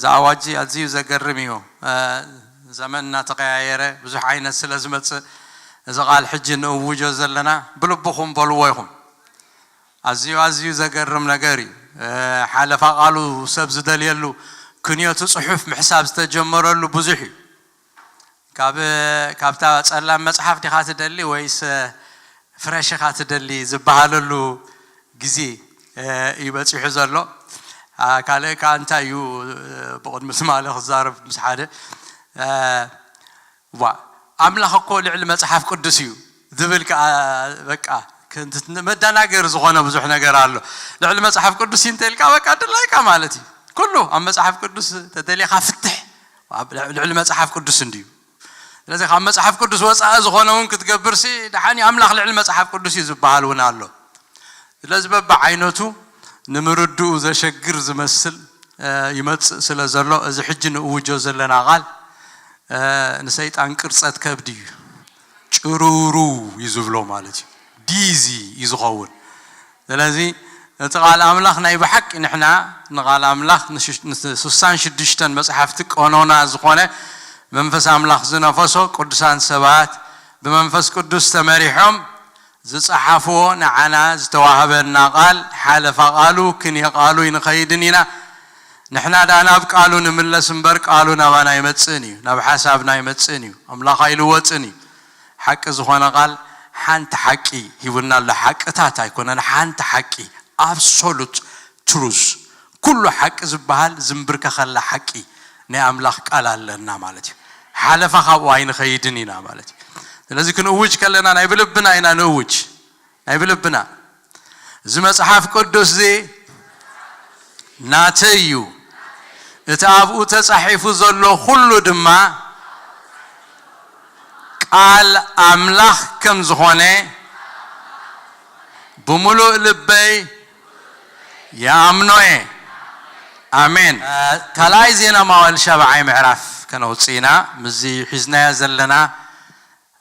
እዚ ኣዋጅ ኣዝዩ ዘገርም እዩ። ዘመን እናተቐያየረ ብዙሕ ዓይነት ስለ ዝመፅእ፣ እዚ ቃል ሕጂ ንእውጆ ዘለና ብልብኹም በልዎ ኢኹም። ኣዝዩ ኣዝዩ ዘገርም ነገር እዩ። ሓለፋ ቃሉ ሰብ ዝደልየሉ፣ ክንዮቱ ፅሑፍ ምሕሳብ ዝተጀመረሉ ብዙሕ እዩ። ካብ ካብታ ፀላም መፅሓፍ ዲኻ ትደሊ ወይስ ፍረሽ ኢኻ ትደሊ ዝበሃለሉ ግዜ እዩ በፂሑ ዘሎ። ካልእ ከዓ እንታይ እዩ ብቕድሚ ትማሊ ክዛረብ ምስ ሓደ ዋ ኣምላኽ እኮ ልዕሊ መፅሓፍ ቅዱስ እዩ ዝብል ከዓ በቃ መደናገር ዝኾነ ብዙሕ ነገር ኣሎ። ልዕሊ መፅሓፍ ቅዱስ እዩ እንተልካ በቃ ድላይካ ማለት እዩ። ኩሉ ኣብ መፅሓፍ ቅዱስ ተደሊኻ ፍትሕ ልዕሊ መፅሓፍ ቅዱስ እንድዩ። ስለዚ ካብ መፅሓፍ ቅዱስ ወፃኢ ዝኾነ እውን ክትገብርሲ ደሓን ኣምላኽ ልዕሊ መፅሓፍ ቅዱስ እዩ ዝበሃል እውን ኣሎ። ስለዚ በብዓይነቱ ንምርድኡ ዘሸግር ዝመስል ይመፅእ ስለ ዘሎ፣ እዚ ሕጂ ንእውጆ ዘለና ቃል ንሰይጣን ቅርፀት ከብዲ እዩ። ጭሩሩ እዩ ዝብሎ ማለት እዩ። ዲዚ እዩ ዝኸውን። ስለዚ እቲ ቃል ኣምላኽ ናይ ብሓቂ ንሕና ንቃል ኣምላኽ ንስሳን ሽዱሽተን መፅሓፍቲ ቀኖና ዝኾነ መንፈስ ኣምላኽ ዝነፈሶ ቅዱሳን ሰባት ብመንፈስ ቅዱስ ተመሪሖም ዝፀሓፍዎ ንዓና ዝተዋህበና ቃል ሓለፋ ቃሉ ክንየ ቃሉ ይንኸይድን ኢና። ንሕና ደኣ ናብ ቃሉ ንምለስ እምበር ቃሉ ናባና ኣይመፅእን እዩ፣ ናብ ሓሳብና ኣይመፅእን እዩ። ኣምላኽ ኣይልወጥን እዩ። ሓቂ ዝኾነ ቃል ሓንቲ ሓቂ ሂቡና ኣሎ። ሓቅታት ኣይኮነን፣ ሓንቲ ሓቂ፣ ኣብሶሉት ትሩዝ። ኩሉ ሓቂ ዝበሃል ዝምብርከኸላ ሓቂ ናይ ኣምላኽ ቃል ኣለና ማለት እዩ። ሓለፋ ካብኡ ኣይንኸይድን ኢና ማለት እዩ። ስለዚ ክንእውጅ ከለና ናይ ብልብና ኢና ንእውጅ፣ ናይ ብልብና። እዚ መጽሓፍ ቅዱስ እዚ ናተይ እዩ፣ እቲ ኣብኡ ተጻሒፉ ዘሎ ኩሉ ድማ ቃል ኣምላኽ ከም ዝኾነ ብምሉእ ልበይ ይኣምኖ እየ። ኣሜን። ካልኣይ ዜና መዋእል ሻብዓይ ምዕራፍ ከነውፅእ ኢና። ምስዚ ሒዝናዮ ዘለና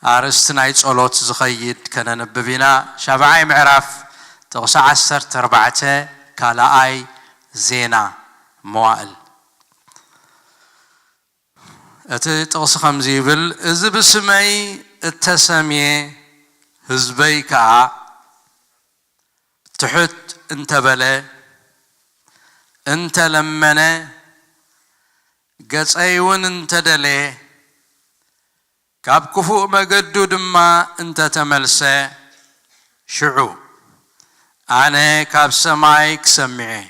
ኣርእስቲ ናይ ጸሎት ዝኸይድ ከነንብብ ኢና። ሻብዓይ ምዕራፍ ጥቕሲ ዓሰርተ ኣርባዕተ ካልኣይ ዜና መዋእል። እቲ ጥቕሲ ከምዚ ይብል፣ እዚ ብስመይ እተሰምየ ህዝበይ ከኣ ትሕት እንተበለ፣ እንተለመነ፣ ገጸይ እውን እንተደለየ፣ ካብ ክፉእ መገዱ ድማ እንተተመልሰ፣ ሽዑ ኣነ ካብ ሰማይ ክሰምዕ እየ፣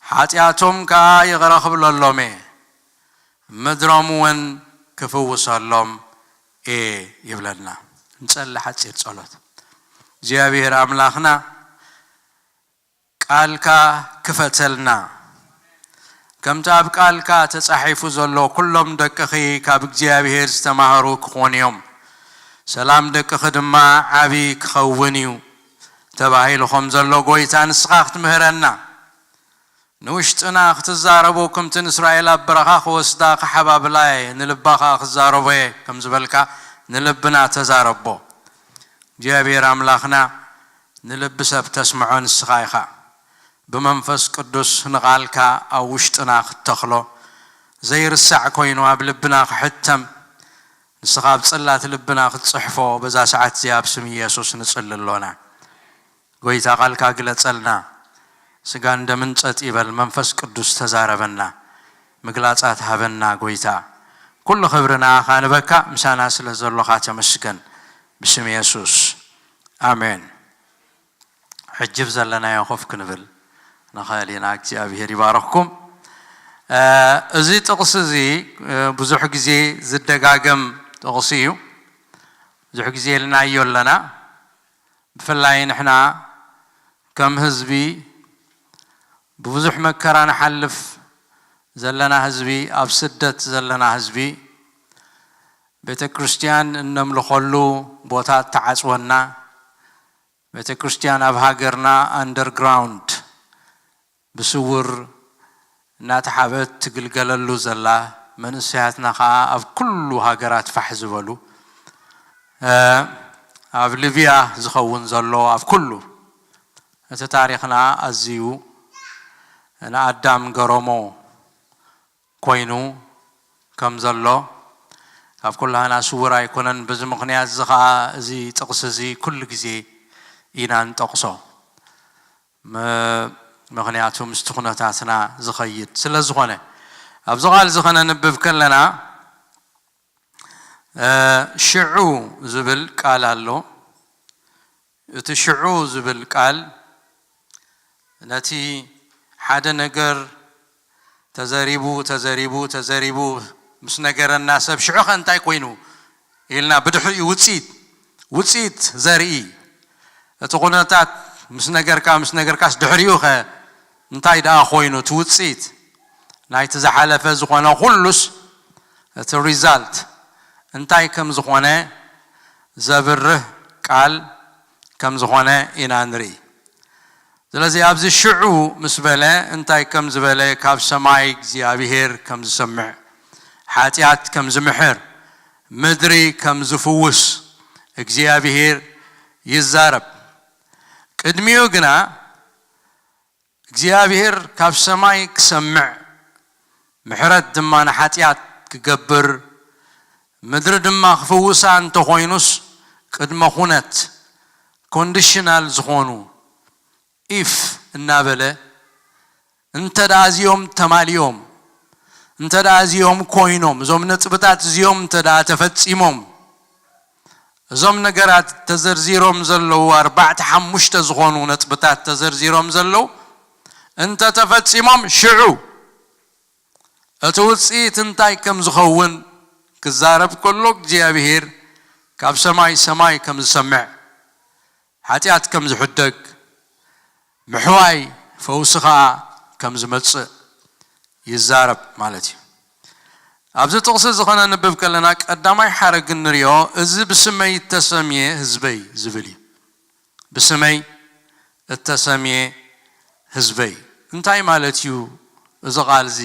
ሓጢኣቶም ከኣ ይቕረ ክብለሎም እየ፣ ምድሮም እውን ክፍውሰሎም እየ ይብለና። ንጸሊ ሓጺር ጸሎት። እግዚኣብሔር ኣምላኽና፣ ቃልካ ክፈተልና። ከምቲ ኣብ ቃልካ ተጻሒፉ ዘሎ፣ ኩሎም ደቅኺ ካብ እግዚኣብሔር ዝተማህሩ ክኾኑ እዮም፣ ሰላም ደቅኺ ድማ ዓቢ ክኸውን እዩ ተባሂሉ ከም ዘሎ፣ ጐይታ፣ ንስኻ ክትምህረና፣ ንውሽጥና ክትዛረቦ፣ ከምቲ ንእስራኤል ኣብ በረኻ ክወስዳ ክሓባብላ እየ፣ ንልባ ኸኣ ክዛረቦ እየ ከም ዝበልካ፣ ንልብና ተዛረቦ። እግዚኣብሔር ኣምላኽና፣ ንልቢ ሰብ ተስምዖ ንስኻ ኢኻ። ብመንፈስ ቅዱስ ንቓልካ ኣብ ውሽጥና ክትተኽሎ፣ ዘይርሳዕ ኮይኑ ኣብ ልብና ክሕተም፣ ንስኻ ኣብ ጽላት ልብና ክትጽሕፎ በዛ ሰዓት እዚኣ ኣብ ስም ኢየሱስ ንጽሊ ኣሎና። ጐይታ፣ ቃልካ ግለጸልና። ስጋን ደምን ጸጥ ይበል፣ መንፈስ ቅዱስ ተዛረበና። ምግላጻት ሃበና ጐይታ። ኩሉ ክብሪ ንኣኻ ንበካ፣ ምሳና ስለ ዘሎኻ ተመስገን። ብስም የሱስ። ኣሜን። ሕጂ ብዘለናዮ ኮፍ ክንብል ንኽእል ኢና። እግዚኣብሄር ይባርኽኩም። እ፣ እዚ ጥቕሲ እዚ፣ እ፣ ብዙሕ ግዜ ዝደጋገም ጥቕሲ እዩ። ብዙሕ ግዜ ኢልናዮ ኣለና። ብፍላይ ንሕና ከም ህዝቢ ብብዙሕ መከራ ንሓልፍ ዘለና ህዝቢ፣ ኣብ ስደት ዘለና ህዝቢ፣ ቤተ ክርስቲያን እነምልኸሉ ቦታ እተዓጽወና፣ ቤተ ክርስቲያን ኣብ ሃገርና ኣንደርግራውንድ ብስውር እናተሓብአት ትግልገለሉ ዘላ፣ መንእሰያትና ኸዓ ኣብ ኩሉ ሃገራት ፋሕ ዝበሉ፣ እ፣ ኣብ ሊብያ ዝኸውን ዘሎ፣ ኣብ ኩሉ እቲ ታሪኽና ኣዝዩ ንኣዳም ገረሞ። ኮይኑ ከም ዘሎ ካብ ኩላህና ስውር ኣይኮነን። በዚ ምኽንያት እዚ ኸዓ እዚ ጥቕሲ እዚ ኩሉ ግዜ ኢና ንጠቕሶ። ም-፣ ምኽንያቱ ምስቲ ኩነታትና ዝኸይድ ስለ ዝኾነ፣ ኣብዚ ቃል እዚ ኸነንብብ ከለና፣ እ፣ ሽዑ ዝብል ቃል ኣሎ። እቲ ሽዑ ዝብል ቃል ነቲ ሓደ ነገር ተዘሪቡ፣ ተዘሪቡ፣ ተዘሪቡ ምስ ነገረና ሰብ፣ ሽዑ ኸ እንታይ ኮይኑ ኢልና ብድሕሪኡ ውፅኢት፣ ውፅኢት ዘርኢ፣ እቲ ኩነታት ምስ ነገርካ፣ ምስ ነገርካስ ድሕሪኡ ኸ እንታይ ደኣ ኮይኑ እቲ ውፅኢት ናይቲ ዝሓለፈ ዝኾነ ኩሉስ እቲ ሪዛልት እንታይ ከም ዝኾነ ዘብርህ ቃል ከም ዝኾነ ኢና ንርኢ። ስለዚ ኣብዚ ሽዑ ምስ በለ እንታይ ከም ዝበለ፣ ካብ ሰማይ እግዚኣብሔር ከም ዝሰምዕ፣ ሓጢኣት ከም ዝምሕር፣ ምድሪ ከም ዝፍውስ እግዚኣብሔር ይዛረብ። ቅድሚኡ ግና እግዚኣብሔር ካብ ሰማይ ክሰምዕ፣ ምሕረት ድማ ንሓጢኣት ክገብር፣ ምድሪ ድማ ክፍውሳ እንተኾይኑስ፣ ቅድመ ኩነት፣ ኮንዲሽናል ዝኾኑ፣ ኢፍ እናበለ፣ እንተ ደኣ እዚኦም ተማሊኦም፣ እንተ ደኣ እዚኦም ኮይኖም፣ እዞም ነጥብታት እዚኦም እንተ ደኣ ተፈጺሞም፣ እዞም ነገራት ተዘርዚሮም ዘለዉ ኣርባዕተ ሓሙሽተ ዝኾኑ ነጥብታት ተዘርዚሮም ዘለዉ እንተ ተፈጺሞም፣ ሽዑ እቲ ውጽኢት እንታይ ከም ዝኸውን ክዛረብ ከሎ፣ እግዚኣብሔር ካብ ሰማይ ሰማይ ከም ዝሰምዕ፣ ሓጢኣት ከም ዝሕደግ፣ ምሕዋይ፣ ፈውሲ ኸኣ ከም ዝመጽእ ይዛረብ ማለት እዩ። ኣብዚ ጥቕሲ እዚ ኸነንብብ ከለና፣ ቀዳማይ ሓረግ እንሪኦ፣ እዚ ብስመይ እተሰምየ ህዝበይ ዝብል እዩ። ብስመይ እተሰምየ ህዝበይ። እንታይ ማለት እዩ እዚ ቃል እዚ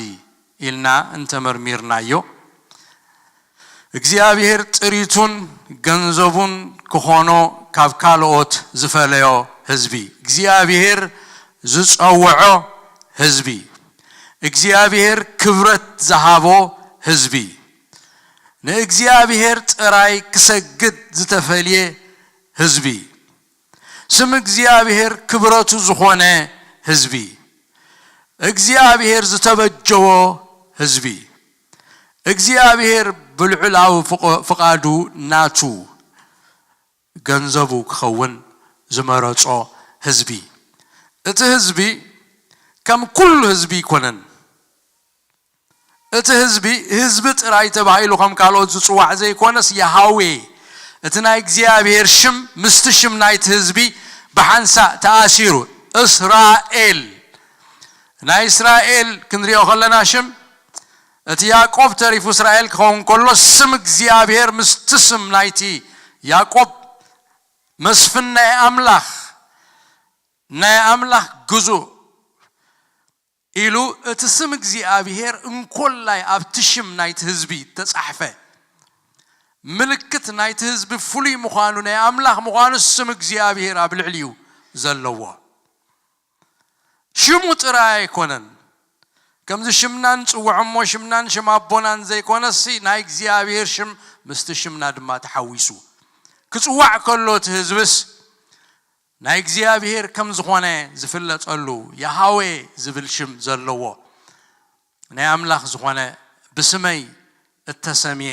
ኢልና እንተመርሚርናዮ፣ እግዚኣብሔር ጥሪቱን ገንዘቡን ክኾኖ ካብ ካልኦት ዝፈለዮ ህዝቢ፣ እግዚኣብሔር ዝጸውዖ ህዝቢ፣ እግዚኣብሔር ክብረት ዝሃቦ ህዝቢ፣ ንእግዚኣብሔር ጥራይ ክሰግድ ዝተፈልየ ህዝቢ፣ ስም እግዚኣብሔር ክብረቱ ዝኾነ ህዝቢ፣ እግዚኣብሔር ዝተበጀዎ ህዝቢ፣ እግዚኣብሔር ብልዑላዊ ፍቆ-፣ ፍቓዱ ናቱ ገንዘቡ ክኸውን ዝመረጾ ህዝቢ። እቲ ህዝቢ ከም ኩሉ ህዝቢ ኣይኮነን። እቲ ህዝቢ፣ ህዝቢ ጥራይ ተባሂሉ ከም ካልኦት ዝጽዋዕ ዘይኮነስ፣ ያሃዌ፣ እቲ ናይ እግዚኣብሔር ሽም ምስቲ ሽም ናይቲ ህዝቢ ብሓንሳእ ተኣሲሩ። እስራኤል፣ ናይ እስራኤል ክንሪኦ ከለና ሽም፣ እቲ ያዕቆብ ተሪፉ እስራኤል ክኸውን ከሎ፣ ስም እግዚኣብሔር ምስቲ ስም ናይቲ ያዕቆብ፣ መስፍን ናይ ኣምላኽ፣ ናይ ኣምላኽ ግዙእ ኢሉ፣ እቲ ስም እግዚኣብሔር እንኮላይ ኣብቲ ሽም ናይቲ ህዝቢ እተጻሕፈ፣ ምልክት ናይቲ ህዝቢ ፍሉይ ምዃኑ፣ ናይ ኣምላኽ ምዃኑ ስም እግዚኣብሔር ኣብ ልዕሊኡ ዘለዎ። ሽሙ ጥራይ ኣይኮነን። ከምዚ ሽምና ንጽውዖ እሞ ሽምናን ሽም ኣቦናን ዘይኮነሲ፣ ናይ እግዚኣብሔር ሽም ምስቲ ሽምና ድማ ተሓዊሱ ክጽዋዕ ከሎ፣ እቲ ህዝብስ ናይ እግዚኣብሔር ከም ዝኾነ ዝፍለጠሉ፣ ያሃዌ ዝብል ሽም ዘለዎ፣ ናይ ኣምላኽ ዝኾነ፣ ብስመይ እተሰምየ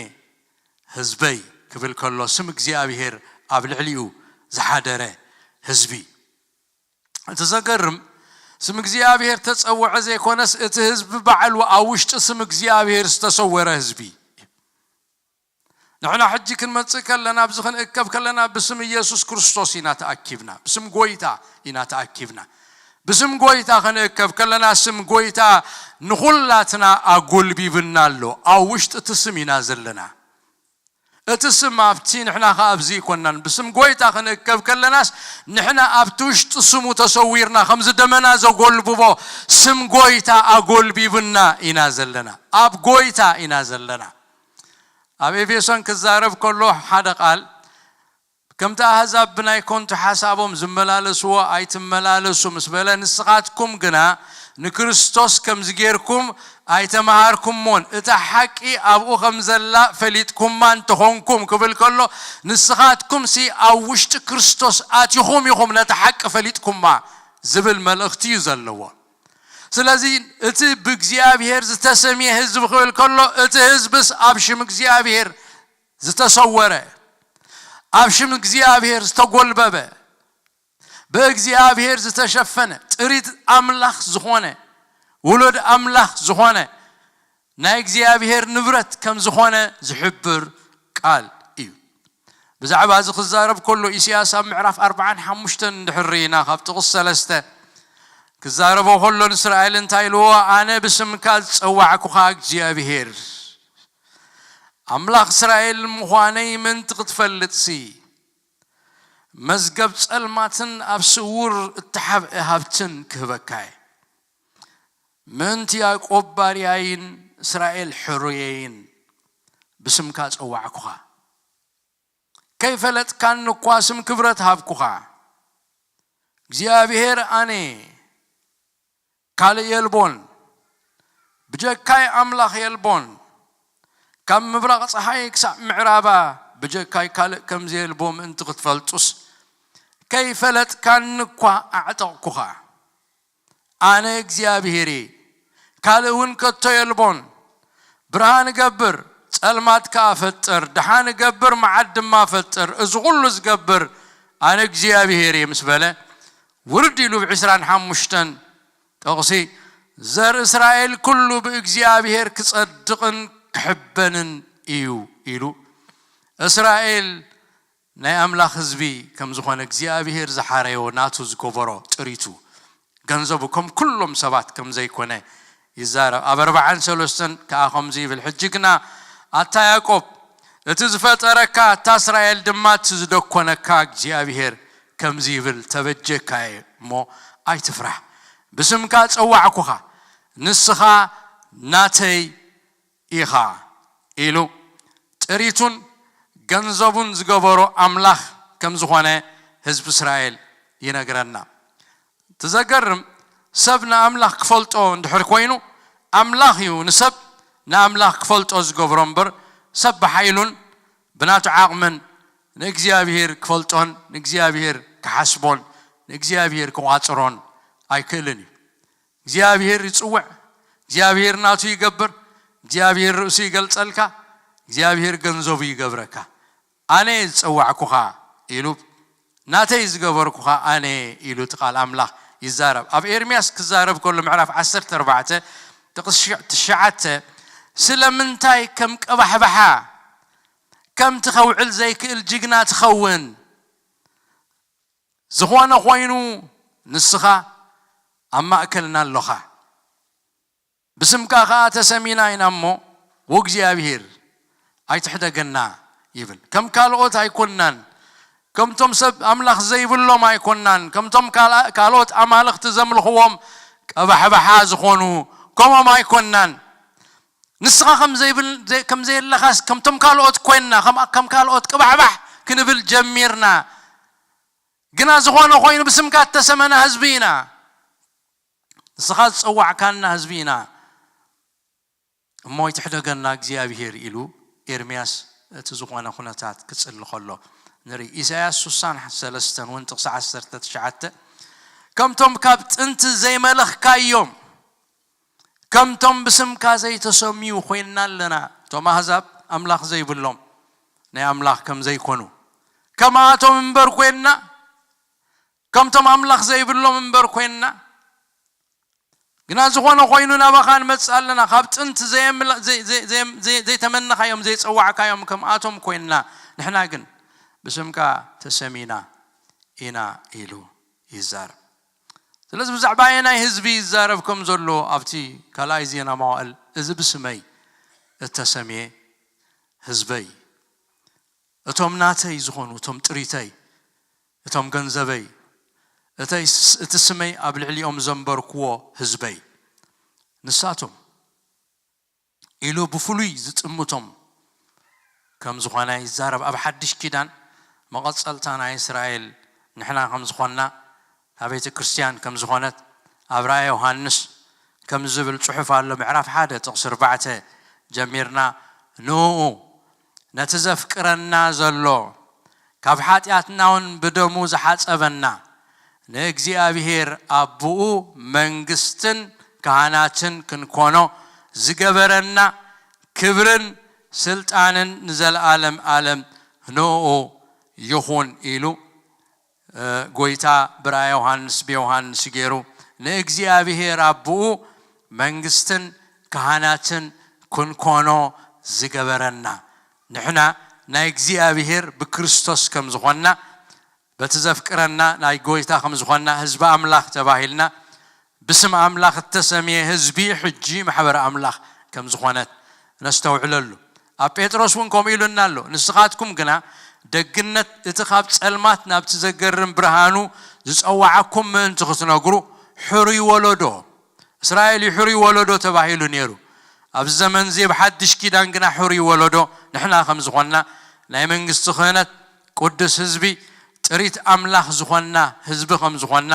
ህዝበይ ክብል ከሎ፣ ስም እግዚኣብሔር ኣብ ልዕሊኡ ዝሓደረ ህዝቢ። እቲ ዘገርም፣ ስም እግዚኣብሔር ተጸውዐ ዘይኮነስ፣ እቲ ህዝቢ ባዕሉ ኣብ ውሽጢ ስም እግዚኣብሔር ዝተሰወረ ህዝቢ። ንሕና ሕጂ ክንመጽእ ከለና፣ ኣብዚ ክንእከብ ከለና፣ ብስም ኢየሱስ ክርስቶስ ኢና ተኣኪብና፣ ብስም ጎይታ ኢና ተኣኪብና። ብስም ጎይታ ክንእከብ ከለና፣ ስም ጎይታ ንኹላትና ኣጎልቢብና ኣሎ። ኣብ ውሽጢ እቲ ስም ኢና ዘለና። እቲ ስም ኣብቲ፣ ንሕና ኸኣ ኣብዚ ኣይኮንናን። ብስም ጎይታ ክንእከብ ከለናስ፣ ንሕና ኣብቲ ውሽጢ ስሙ ተሰዊርና፣ ከምዚ ደመና ዘጎልብቦ ስም ጎይታ ኣጎልቢብና ኢና ዘለና። ኣብ ጎይታ ኢና ዘለና። ኣብ ኤፌሶን ክዛረብ ከሎ ሓደ ቃል፣ ከምቲ ኣህዛብ ብናይ ከንቱ ሓሳቦም ዝመላለስዎ ኣይትመላለሱ ምስ በለ፣ ንስኻትኩም ግና ንክርስቶስ ከምዚ ጌርኩም ኣይተማሃርኩሞን፣ እታ ሓቂ ኣብኡ ከም ዘላ ፈሊጥኩማ እንተኾንኩም ክብል ከሎ፣ ንስኻትኩምሲ ኣብ ውሽጢ ክርስቶስ ኣቲኹም ኢኹም ነቲ ሓቂ ፈሊጥኩማ ዝብል መልእኽቲ እዩ ዘለዎ። ስለዚ እቲ ብእግዚኣብሔር ዝተሰምየ ህዝቢ ክብል ከሎ፣ እቲ ህዝብስ ኣብ ሽም እግዚኣብሔር ዝተሰወረ፣ ኣብ ሽም እግዚኣብሔር ዝተጎልበበ፣ ብእግዚኣብሔር ዝተሸፈነ፣ ጥሪት ኣምላኽ ዝኾነ፣ ውሉድ ኣምላኽ ዝኾነ፣ ናይ እግዚኣብሔር ንብረት ከም ዝኾነ ዝሕብር ቃል እዩ። ብዛዕባ እዚ ክዛረብ ከሎ፣ ኢሳያስ ኣብ ምዕራፍ ኣርባዓን ሓሙሽተን እንድሕር ርኢና፣ ካብ ጥቕስ ሰለስተ ክዛረቦ ከሎ፣ ንእስራኤል እንታይ ኢልዎ? ኣነ ብስምካ ዝጸዋዕኩኻ እግዚኣብሔር ኣምላኽ እስራኤል ምዃነይ ምእንቲ ክትፈልጥሲ፣ መዝገብ ጸልማትን ኣብ ስውር እተሓብአ ሃብትን ክህበካ እየ። ምእንቲ ያዕቆብ ባርያይን እስራኤል ሕሩየይን ብስምካ ጸዋዕኩኻ። ከይፈለጥካኒ እኳ ስም ክብረት ሃብኩኻ። እግዚኣብሔር ኣነ፣ ካልእ የልቦን፣ ብጀካይ ኣምላኽ የልቦን። ካብ ምብራቕ ጸሓይ ክሳብ ምዕራባ ብጀካይ ካልእ ከም ዘየልቦ ምእንቲ ክትፈልጡስ፣ ከይፈለጥካኒ እኳ ኣዕጠቕኩኻ። ኣነ እግዚኣብሔር እየ፣ ካልእ እውን ከቶ የልቦን። ብርሃን እገብር፣ ጸልማት ከኣ እፈጥር፣ ደሓን እገብር፣ መዓት ድማ እፈጥር። እዚ ኹሉ ዝገብር ኣነ እግዚኣብሔር እየ ምስ በለ፣ ውርድ ኢሉ ብ ዕስራን ሓሙሽተን ጥቕሲ፣ ዘር እስራኤል ኩሉ ብእግዚኣብሔር ክጸድቕን ክሕበንን እዩ ኢሉ። እስራኤል ናይ ኣምላኽ ህዝቢ ከም ዝኾነ፣ እግዚኣብሔር ዝሓረዮ፣ ናቱ ዝገበሮ፣ ጥሪቱ፣ ገንዘቡ ከም ኩሎም ሰባት ከም ዘይኮነ ይዛረብ። ኣብ ኣርባዓን ሰለስተን ከኣ ከምዚ ይብል፣ ሕጂ ግና ኣታ ያዕቆብ፣ እቲ ዝፈጠረካ፣ ኣታ እስራኤል ድማ እቲ ዝደኮነካ እግዚኣብሔር ከምዚ ይብል፣ ተበጀካ እየ እሞ ኣይትፍራሕ። ብስምካ ጸዋዕኩኻ፣ ንስኻ ናተይ ኢኻ ኢሉ ጥሪቱን ገንዘቡን ዝገበሮ ኣምላኽ ከም ዝኾነ ህዝቢ እስራኤል ይነግረና። እቲ ዘገርም፣ ሰብ ንኣምላኽ ክፈልጦ እንድሕር ኮይኑ፣ ኣምላኽ እዩ ንሰብ ንኣምላኽ ክፈልጦ ዝገብሮ እምበር፣ ሰብ ብሓይሉን ብናቱ ዓቕምን ንእግዚኣብሔር ክፈልጦን ንእግዚኣብሔር ክሓስቦን ንእግዚኣብሔር ክቋጽሮን ኣይክእልን እዩ። እግዚኣብሔር ይጽውዕ፣ እግዚኣብሔር ናቱ ይገብር፣ እግዚኣብሔር ርእሱ ይገልጸልካ፣ እግዚኣብሔር ገንዘቡ ይገብረካ። ኣነ ዝጸዋዕኩኻ ኢሉ፣ ናተይ ዝገበርኩኻ ኣነ ኢሉ እቲ ቃል ኣምላኽ ይዛረብ። ኣብ ኤርምያስ ክዛረብ ከሎ ምዕራፍ ዓሰርተ ኣርባዕተ ጥቕሲ ትሽዓተ፣ ስለምንታይ ከም ቀባሕባሓ፣ ከምቲ ከውዕል ዘይክእል ጅግና ትኸውን? ዝኾነ ኮይኑ ንስኻ ኣብ ማእከልና ኣሎኻ። ብስምካ ኸኣ ተሰሚና ኢና እሞ፣ ወእግዚኣብሔር ኣይትሕደገና ይብል። ከም ካልኦት ኣይኮንናን። ከምቶም ሰብ ኣምላኽ ዘይብሎም ኣይኮንናን። ከምቶም ካልኣ-፣ ካልኦት ኣማልኽቲ ዘምልኽዎም ቀባሕባሓ ዝኾኑ፣ ከምኦም ኣይኮንናን። ንስኻ ከም ዘይብል-፣ ዘይ-፣ ከም ዘየለኻስ፣ ከምቶም ካልኦት ኮይንና፣ ከም፣ ከም ካልኦት ቅባሕባሕ ክንብል ጀሚርና። ግና ዝኾነ ኮይኑ ብስምካ እተሰመና ህዝቢ ኢና። ንስኻ ዝጸዋዕካና ህዝቢ ኢና። እሞ ይትሕደገና እግዚኣብሔር ኢሉ ኤርምያስ እቲ ዝኾነ ኩነታት ክጽሊ ከሎ ንርኢ። ኢሳያስ ስሳን ሰለስተን እውን ጥቕሲ ዓሰርተ ትሽዓተ፣ ከምቶም ካብ ጥንቲ ዘይመለኽካዮም፣ ከምቶም ብስምካ ዘይተሰምዩ ኮይንና ኣለና። እቶም ኣህዛብ ኣምላኽ ዘይብሎም፣ ናይ ኣምላኽ ከም ዘይኮኑ፣ ከምኣቶም እምበር ኮይንና፣ ከምቶም ኣምላኽ ዘይብሎም እምበር ኮይንና። ግና ዝኾነ ኮይኑ ናባኻ ንመጽእ ኣለና። ካብ ጥንቲ ዘየምለ-፣ ዘይ-፣ ዘይ-፣ ዘይ-፣ ዘይ-፣ ዘይተመነኻዮም፣ ዘይጸዋዕካዮም ከምኣቶም ኮይንና፣ ንሕና ግን ብስምካ ተሰሚና ኢና ኢሉ ይዛረብ። ስለዚ ብዛዕባ ኣየናይ ህዝቢ ይዛረብ ከም ዘሎ ኣብቲ ካልኣይ ዜና መዋእል፣ እዚ ብስመይ እተሰምየ ህዝበይ፣ እቶም ናተይ ዝኾኑ፣ እቶም ጥሪተይ፣ እቶም ገንዘበይ፣ እተይ ስ-፣ እቲ ስመይ ኣብ ልዕሊኦም ዘንበርክዎ ህዝበይ፣ ንሳቶም ኢሉ ብፍሉይ ዝጥምቶም ከም ዝኾነ ይዛረብ። ኣብ ሓድሽ ኪዳን መቐጸልታ ናይ እስራኤል ንሕና ከም ዝኾንና፣ እታ ቤተ ክርስቲያን ከም ዝኾነት ኣብ ራእየ ዮሃንስ ከም ዝብል ጽሑፍ ኣሎ። ምዕራፍ ሓደ ጥቕሲ ኣርባዕተ ጀሚርና፣ ንኡ ነቲ ዘፍቅረና ዘሎ፣ ካብ ሓጢኣትና እውን ብደሙ ዝሓጸበና፣ ንእግዚኣብሔር ኣቦኡ መንግስትን ካህናትን ክንኮኖ ዝገበረና፣ ክብርን ስልጣንን ንዘለኣለም ኣለም ንኡ ይኹን ኢሉ፣ እ፣ ጎይታ ብራእየ ዮሃንስ ብዮሃንስ ገይሩ ንእግዚኣብሔር ኣቦኡ መንግስትን ካህናትን ክንኮኖ ዝገበረና። ንሕና ናይ እግዚኣብሔር ብክርስቶስ ከም ዝኾንና፣ በቲ ዘፍቅረና ናይ ጎይታ ከም ዝኾንና፣ ህዝቢ ኣምላኽ ተባሂልና፣ ብስም ኣምላኽ እተሰምየ ህዝቢ ሕጂ ማሕበር ኣምላኽ ከም ዝኾነት ነስተውዕለሉ። ኣብ ጴጥሮስ እውን ከምኡ ኢሉና ኣሎ። ንስኻትኩም ግና ደግነት እቲ ካብ ጸልማት ናብቲ ዘገርም ብርሃኑ ዝጸዋዓኩም ምእንቲ ክትነግሩ፣ ሕሩይ ወለዶ፣ እስራኤል እዩ ሕሩይ ወለዶ ተባሂሉ ነይሩ። ኣብዚ ዘመን እዚ ብሓድሽ ኪዳን ግና ሕሩይ ወለዶ ንሕና ከም ዝኾንና፣ ናይ መንግስቲ ክህነት፣ ቅዱስ ህዝቢ፣ ጥሪት ኣምላኽ ዝኾንና ህዝቢ ከም ዝኾንና፣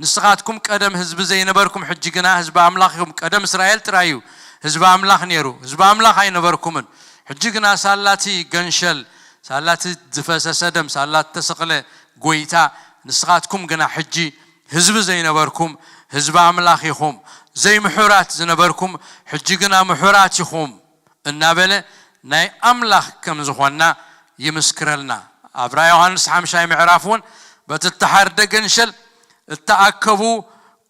ንስኻትኩም ቀደም ህዝቢ ዘይነበርኩም፣ ሕጂ ግና ህዝቢ ኣምላኽ ኢኹም። ቀደም እስራኤል ጥራይ እዩ ህዝቢ ኣምላኽ ነይሩ፣ ህዝቢ ኣምላኽ ኣይነበርኩምን። ሕጂ ግና ሳላቲ ገንሸል፣ ሳላቲ ዝፈሰሰ ደም፣ ሳላቲ ተሰቕለ ጎይታ፣ ንስኻትኩም ግና ሕጂ ህዝቢ ዘይነበርኩም ህዝቢ ኣምላኽ ኢኹም፣ ዘይምሑራት ዝነበርኩም ሕጂ ግና ምሑራት ኢኹም እናበለ ናይ ኣምላኽ ከም ዝኾንና ይምስክረልና። ኣብ ራእይ ዮሃንስ ሓምሻይ ምዕራፍ እውን በቲ እተሓርደ ገንሸል እተኣከቡ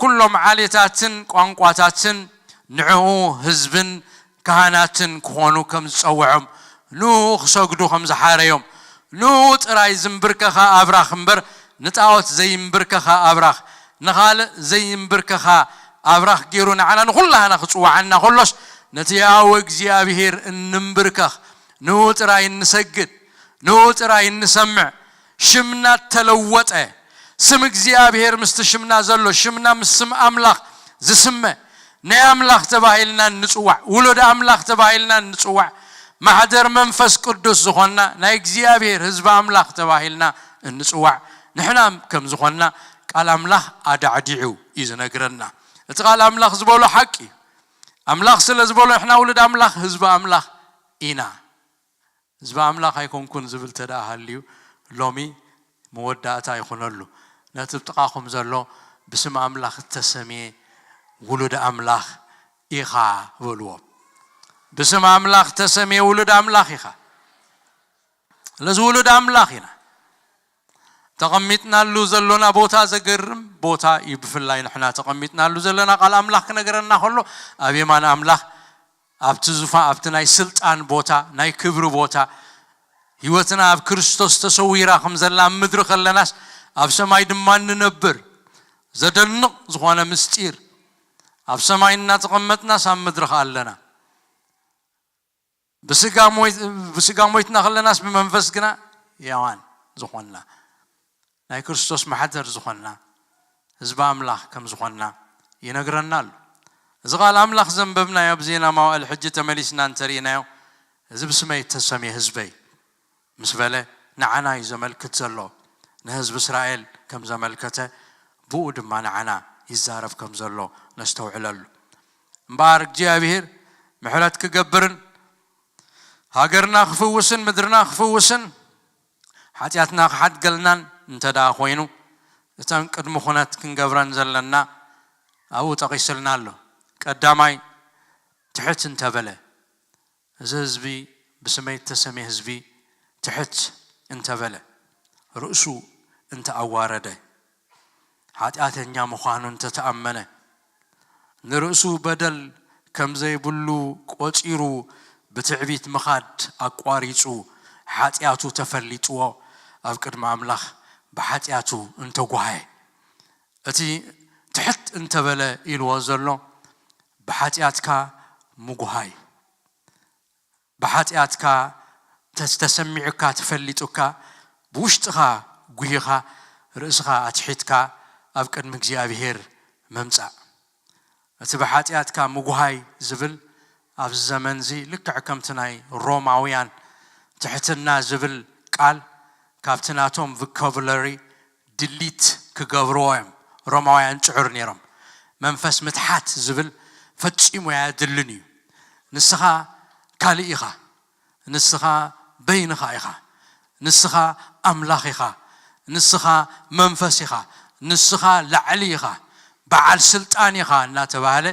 ኩሎም ዓሌታትን ቋንቋታትን ንዕኡ ህዝብን ካህናትን ክኾኑ ከም ዝጸውዖም፣ ንኡ ክሰግዱ ከም ዝሓረዮም፣ ንኡ ጥራይ ዝንብርከኻ ኣብራኽ እምበር ንጣዖት ዘይንብርከኻ ኣብራኽ፣ ንኻልእ ዘይንብርከኻ ኣብራኽ ገይሩ ንዓና ንኹላህና ክጽውዓና ከሎስ፣ ነቲ ያህወ እግዚኣብሄር እንንብርከኽ፣ ንኡ ጥራይ እንሰግድ፣ ንኡ ጥራይ እንሰምዕ፣ ሽምና ተለወጠ። ስም እግዚኣብሄር ምስቲ ሽምና ዘሎ፣ ሽምና ምስ ስም ኣምላኽ ዝስመ፣ ናይ ኣምላኽ ተባሂልና እንጽዋዕ፣ ውሉድ ኣምላኽ ተባሂልና እንጽዋዕ፣ ማሕደር መንፈስ ቅዱስ ዝኾንና፣ ናይ እግዚኣብሄር ህዝቢ ኣምላኽ ተባሂልና እንጽዋዕ፣ ንሕና ከም ዝኾንና ቃል ኣምላኽ ኣዳዕዲዑ እዩ ዝነግረና። እቲ ቃል ኣምላኽ ዝበሎ ሓቂ እዩ። ኣምላኽ ስለ ዝበሎ ንሕና ውሉድ ኣምላኽ፣ ህዝቢ ኣምላኽ ኢና። ህዝቢ ኣምላኽ ኣይኮንኩን ዝብል ተደኣ ሃልዩ፣ ሎሚ መወዳእታ ይኹነሉ። ነቲ ብጥቓኹም ዘሎ ብስም ኣምላኽ እተሰምየ ውሉድ ኣምላኽ ኢኻ በልዎ። ብስም ኣምላኽ እተሰምየ ውሉድ ኣምላኽ ኢኻ። ስለዚ ውሉድ ኣምላኽ ኢና። ተቐሚጥናሉ ዘሎና ቦታ ዘገርም ቦታ እዩ። ብፍላይ ንሕና ተቐሚጥናሉ ዘለና ቃል ኣምላኽ ክነገረና ከሎ፣ ኣብ የማን ኣምላኽ፣ ኣብቲ ዙፋ፣ ኣብቲ ናይ ስልጣን ቦታ፣ ናይ ክብሪ ቦታ፣ ህይወትና ኣብ ክርስቶስ ተሰዊራ ከም ዘላ ኣብ ምድሪ ከለናስ ኣብ ሰማይ ድማ እንነብር። ዘደንቕ ዝኾነ ምስጢር። ኣብ ሰማይ እናተቐመጥናስ ኣብ ምድሪ ከኣ ኣለና። ብስጋ ሞይት-፣ ብስጋ ሞይትና ከለናስ ብመንፈስ ግና ሕያዋን ዝኾንና፣ ናይ ክርስቶስ ማሕደር ዝኾንና፣ ህዝቢ ኣምላኽ ከም ዝኾንና ይነግረና ኣሎ። እዚ ቃል ኣምላኽ ዘንበብናዮ ኣብ ዜና መዋዕል ሕጂ ተመሊስና እንተርኢናዮ፣ እዚ ብስመይ እተሰምየ ህዝበይ ምስ በለ ንዓና እዩ ዘመልክት ዘሎ። ንህዝቢ እስራኤል ከም ዘመልከተ፣ ብኡ ድማ ንዓና ይዛረብ ከም ዘሎ ነስተውዕለሉ። እምበኣር እግዚኣብሄር ምሕረት ክገብርን ሃገርና ክፍውስን ምድርና ክፍውስን ሓጢኣትና ክሓድገልና እንተ ደኣ ኮይኑ፣ እተን ቅድሚ ኩነት ክንገብረን ዘለና ኣብኡ ጠቒስልና ኣሎ። ቀዳማይ፣ ትሕት እንተበለ፣ እዚ ህዝቢ ብስመይ እተሰምየ ህዝቢ ትሕት እንተበለ፣ ርእሱ እንተኣዋረደ፣ ሓጢኣተኛ ምዃኑ እንተተኣመነ፣ ንርእሱ በደል ከም ዘይብሉ ቆጺሩ ብትዕቢት ምኻድ ኣቋሪጹ፣ ሓጢኣቱ ተፈሊጥዎ፣ ኣብ ቅድሚ ኣምላኽ ብሓጢኣቱ እንተጓሃየ፣ እቲ ትሕት እንተበለ ኢልዎ ዘሎ፣ ብሓጢኣትካ ምጉሃይ፣ ብሓጢኣትካ ተስ-፣ ተሰሚዑካ፣ ተፈሊጡካ፣ ብውሽጥኻ ጉሂኻ፣ ርእስኻ ኣትሒትካ ኣብ ቅድሚ እግዚኣብሄር ምምጻእ። እቲ ብሓጢኣትካ ምጉሃይ ዝብል ኣብዚ ዘመንዚ ልክዕ ከምቲ ናይ ሮማውያን ትሕትና ዝብል ቃል ካብቲ ናቶም ቮካቡላሪ ድሊት ክገብርዎ እዮም። ሮማውያን ጽዑር ነይሮም። መንፈስ ምትሓት ዝብል ፈጺሙ ኣየድልን እዩ። ንስኻ ካልእ ኢኻ። ንስኻ በይንኻ ኢኻ። ንስኻ ኣምላኽ ኢኻ። ንስኻ መንፈስ ኢኻ። ንስኻ ላዕሊ ኢኻ። በዓል ስልጣን ኢኻ እናተባህለ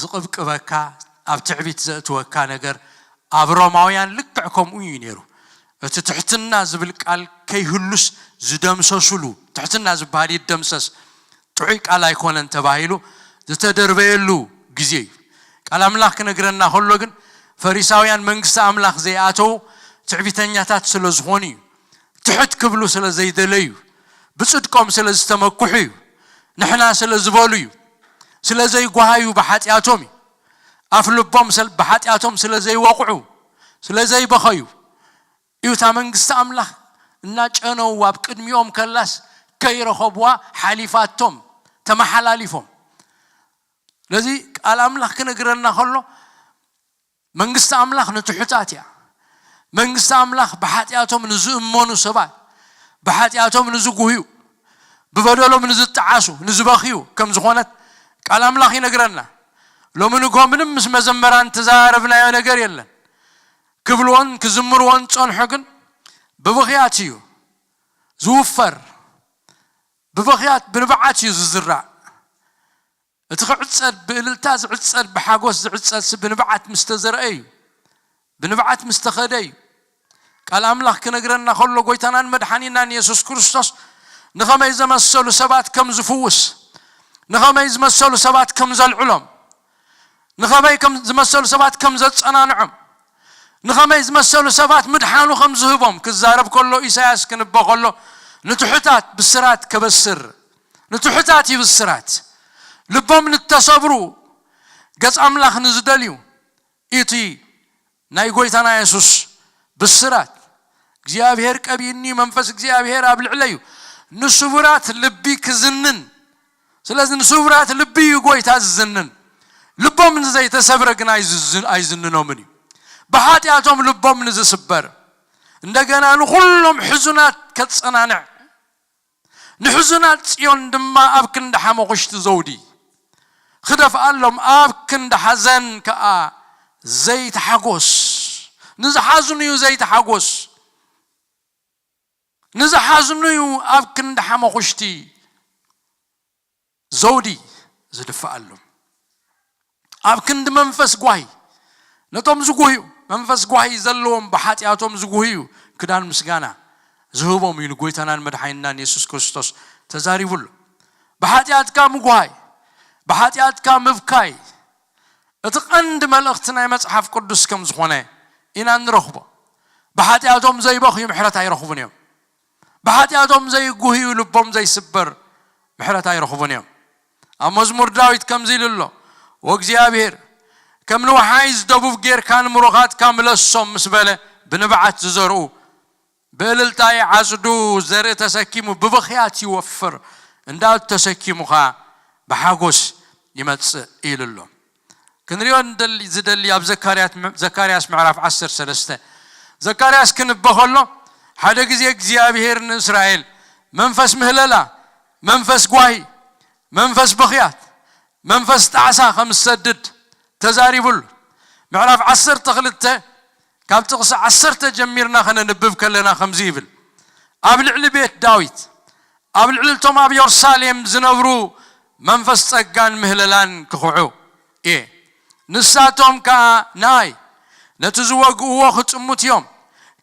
ዝቕብቅበካ፣ ኣብ ትዕቢት ዘእትወካ ነገር ኣብ ሮማውያን ልክዕ ከምኡ እዩ ነይሩ። እቲ ትሕትና ዝብል ቃል ከይህሉስ ዝደምሰሱሉ፣ ትሕትና ዝበሃል ይደምሰስ፣ ጥዑይ ቃል ኣይኮነን ተባሂሉ ዝተደርበየሉ ግዜ እዩ። ቃል ኣምላኽ ክነግረና ከሎ ግን ፈሪሳውያን መንግስቲ ኣምላኽ ዘይኣተዉ ትዕቢተኛታት ስለ ዝኾኑ እዩ። ትሕት ክብሉ ስለ ዘይደለዩ፣ ብጽድቆም ስለ ዝተመኩሑ እዩ። ንሕና ስለ ዝበሉ እዩ። ስለ ዘይጓሃዩ ብሓጢኣቶም እዩ። ኣፍ ልቦም ስለ- ብሓጢኣቶም ስለ ዘይወቕዑ፣ ስለ ዘይበኸዩ እዩ። እታ መንግስቲ ኣምላኽ እናጨነዉ ኣብ ቅድሚኦም ከላስ ከይረኸብዋ ሓሊፋቶም፣ ተመሓላሊፎም። ስለዚ ቃል ኣምላኽ ክነግረና ከሎ መንግስቲ ኣምላኽ ንትሑታት እያ። መንግስቲ ኣምላኽ ብሓጢኣቶም ንዝእመኑ ሰባት፣ ብሓጢኣቶም ንዝጉህዩ፣ ብበደሎም ንዝጠዓሱ፣ ንዝበኽዩ ከም ዝኾነት ቃል ኣምላኽ ይነግረና። ሎሚ ንግሆ ምንም ምስ መዘመራን ተዘራረብናዮ ነገር የለን። ክብልዎን ክዝምርዎን ጸንሑ ግን ብብኽያት እዩ ዝውፈር። ብብኽያት ብንብዓት እዩ ዝዝራእ። እቲ ክዕጸድ፣ ብእልልታ ዝዕጸድ፣ ብሓጎስ ዝዕጸድ ሲ ብንብዓት ምስ ተዘርአ እዩ። ብንብዓት ምስ ተኸደ እዩ። ቃል ኣምላኽ ክነግረና ከሎ ጎይታናን መድሓኒናን የሱስ ክርስቶስ ንኸመይ ዘመሰሉ ሰባት ከም ዝፍውስ፣ ንኸመይ ዝመሰሉ ሰባት ከም ዘልዕሎም፣ ንኸመይ ከም ዝመሰሉ ሰባት ከም ዘጸናንዖም፣ ንኸመይ ዝመሰሉ ሰባት ምድሓኑ ከም ዝህቦም ክዛረብ ከሎ፣ ኢሳያስ ክንበ ከሎ ንትሑታት ብስራት ከበስር፣ ንትሑታት እዩ ብስራት። ልቦም ንተሰብሩ ገጽ ኣምላኽ ንዝደልዩ እቲ ናይ ጎይታና የሱስ ብስራት እግዚኣብሔር ቀቢእኒ መንፈስ እግዚኣብሔር ኣብ ልዕለዩ ንስቡራት ልቢ ክዝንን። ስለዚ ንስቡራት ልቢ እዩ ጎይታ ዝዝንን። ልቦም ንዘይተሰብረ ግን ኣይዝዝን- ኣይዝንኖምን እዩ። ብሓጢኣቶም ልቦም ንዝስበር እንደገና ንኹሎም ሕዙናት ከጸናንዕ ንሕዙናት ጽዮን ድማ ኣብ ክንዲ ሓመኹሽቲ ዘውዲ ክደፍኣሎም ኣብ ክንዲ ሓዘን ከኣ ዘይትሓጎስ። ንዝሓዝኑ እዩ ዘይትሓጎስ። ንዝሓዝኑ እዩ ኣብ ክንዲ ሓመኹሽቲ ዘውዲ ዝድፍኣሎም። ኣብ ክንዲ መንፈስ ጓሂ ነቶም ዝጉህዩ፣ መንፈስ ጓሂ ዘለዎም ብሓጢኣቶም ዝጉህዩ ክዳን ምስጋና ዝህቦም ኢሉ ጎይታናን መድሓኒናን የሱስ ክርስቶስ ተዛሪቡሉ። ብሓጢኣትካ ምጉሃይ፣ ብሓጢኣትካ ምብካይ እቲ ቀንዲ መልእኽቲ ናይ መጽሓፍ ቅዱስ ከም ዝኾነ ኢና እንረኽቦ። ብሓጢኣቶም ዘይበኽዩ ምሕረት ኣይረኽቡን እዮም። ብሓጢኣቶም ዘይጉህዩ ልቦም ዘይስበር ምሕረት ኣይረኽቡን እዮም። ኣብ መዝሙር ዳዊት ከምዚ ኢሉ ኣሎ፣ "ወእግዚኣብሔር ከም ንወሓይዝ ደቡብ ጌርካ ንምሩኻትካ ምለሶም" ምስ በለ ብንብዓት ዝዘርኡ ብእልልታ ይዓጽዱ፣ ዘርኢ ተሰኪሙ ብብኽያት ይወፍር፣ እንዳቱ ተሰኪሙ ኸኣ ብሓጎስ ይመጽእ ኢሉ ኣሎ። ክንሪኦ ንደሊ ዝደሊ ኣብ ዘካርያት ዘካርያስ ምዕራፍ ዓሰርተ ሰለስተ ዘካርያስ ክንበ ከሎ ሓደ ግዜ እግዚኣብሔር ንእስራኤል መንፈስ ምህለላ፣ መንፈስ ጓሂ፣ መንፈስ ብኽያት፣ መንፈስ ጣዕሳ ከም ዝሰድድ ተዛሪቡሉ። ምዕራፍ ዓሰርተ ክልተ ካብ ጥቕሲ ዓሰርተ ጀሚርና ከነንብብ ከለና ከምዚ ይብል፣ ኣብ ልዕሊ ቤት ዳዊት ኣብ ልዕሊ እቶም ኣብ የሩሳሌም ዝነብሩ መንፈስ ጸጋን ምህለላን ክኽዑ እየ። ንሳቶም ከኣ ንኣይ ነቲ ዝወግእዎ ክጥምቱ እዮም።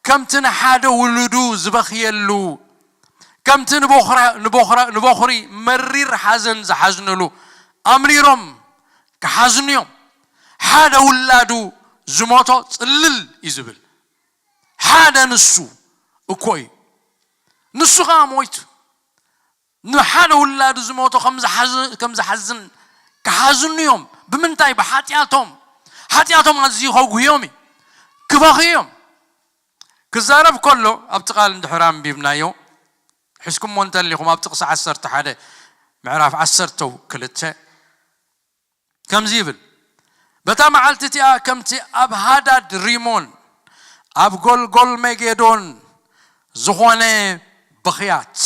ከምቲ ንሓደ ውሉዱ ዝበኽየሉ፣ ከምቲ ንቦኽራ- ንቦኽራ- ንቦኽሪ መሪር ሓዘን ዝሓዝንሉ ኣምሪሮም ክሓዝኑ እዮም። ሓደ ውላዱ ዝሞቶ ጽልል እዩ ዝብል። ሓደ ንሱ እኮ እዩ። ንሱ ኸኣ ሞይቱ። ንሓደ ውላዱ ዝሞቶ ከም ዝሓዝ- ከም ዝሓዝን ክሓዝኑ እዮም። ብምንታይ? ብሓጢኣቶም። ሓጢኣቶም ኣዝዩ ከጉህዮም እዩ። ክበኽዩ እዮም። ክዛረብ ከሎ ኣብቲ ቃል እንድሕር ኣንቢብናዮ፣ ሒዝኩሞ እንተሊኹም ኣብ ጥቕሲ ዓሰርተ ሓደ ምዕራፍ ዓሰርተ ክልተ ከምዚ ይብል፣ በታ መዓልቲ እቲኣ ከምቲ ኣብ ሃዳድ ሪሞን ኣብ ጎልጎል መጌዶን ዝኾነ ብኽያት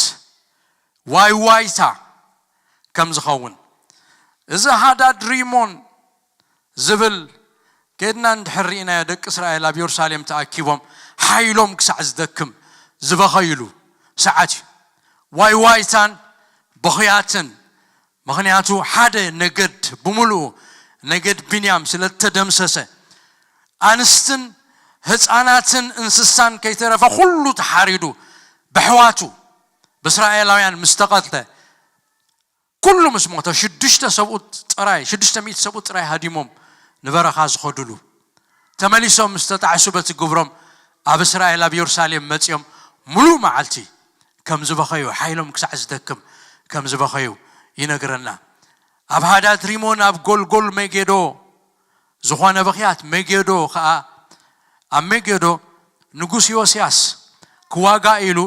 ዋይ ዋይታ ከም ዝኸውን፣ እዚ ሃዳድ ሪሞን ዝብል ከድና እንድሕር ርኢናዮ፣ ደቂ እስራኤል ኣብ የሩሳሌም ተኣኪቦም ሓይሎም ክሳዕ ዝደክም ዝበኸይሉ ሰዓት እዩ። ዋይ ዋይታን በኽያትን፣ ምኽንያቱ ሓደ ነገድ ብምሉኡ፣ ነገድ ቢንያም ስለ እተደምሰሰ፣ ኣንስትን ህፃናትን እንስሳን ከይተረፈ ኩሉ ተሓሪዱ፣ ብሕዋቱ ብእስራኤላውያን ምስ ተቐትለ፣ ኩሉ ምስ ሞተ፣ ሽዱሽተ ሰብኡት ጥራይ፣ ሽዱሽተ ሚእቲ ሰብኡት ጥራይ ሃዲሞም ንበረኻ ዝኸዱሉ፣ ተመሊሶም ምስ ተጣዕሱ በቲ ግብሮም ኣብ እስራኤል ኣብ የሩሳሌም መጺኦም፣ ሙሉእ መዓልቲ ከም ዝበኸዩ፣ ሓይሎም ክሳዕ ዝደክም ከም ዝበኸዩ ይነግረና። ኣብ ሃዳድ ሪሞን ኣብ ጎልጎል መጌዶ ዝኾነ ብኽያት፣ መጌዶ ኸኣ፣ ኣብ መጌዶ ንጉስ ዮስያስ ክዋጋእ ኢሉ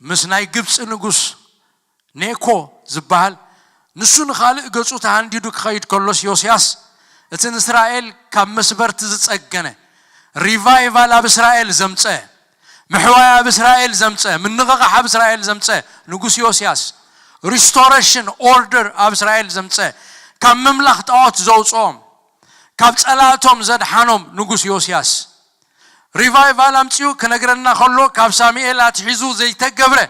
ምስ ናይ ግብፂ ንጉስ ኔኮ ዝበሃል፣ ንሱ ንኻልእ ገፁ ተሃንዲዱ ክኸይድ ከሎስ፣ ዮስያስ እቲ ንእስራኤል ካብ መስበርቲ ዝፀገነ፣ ሪቫይቫል ኣብ እስራኤል ዘምፀ፣ ምሕዋይ ኣብ እስራኤል ዘምፀ፣ ምንቕቓሕ ኣብ እስራኤል ዘምፀ ንጉስ ዮስያስ፣ ሪስቶሬሽን ኦርደር ኣብ እስራኤል ዘምፀ፣ ካብ ምምላኽ ጣዖት ዘውፅኦም፣ ካብ ፀላእቶም ዘድሓኖም ንጉስ ዮስያስ፣ ሪቫይቫል ኣምጺኡ ክነግረና ከሎ፣ ካብ ሳሙኤል ኣትሒዙ ዘይተገብረ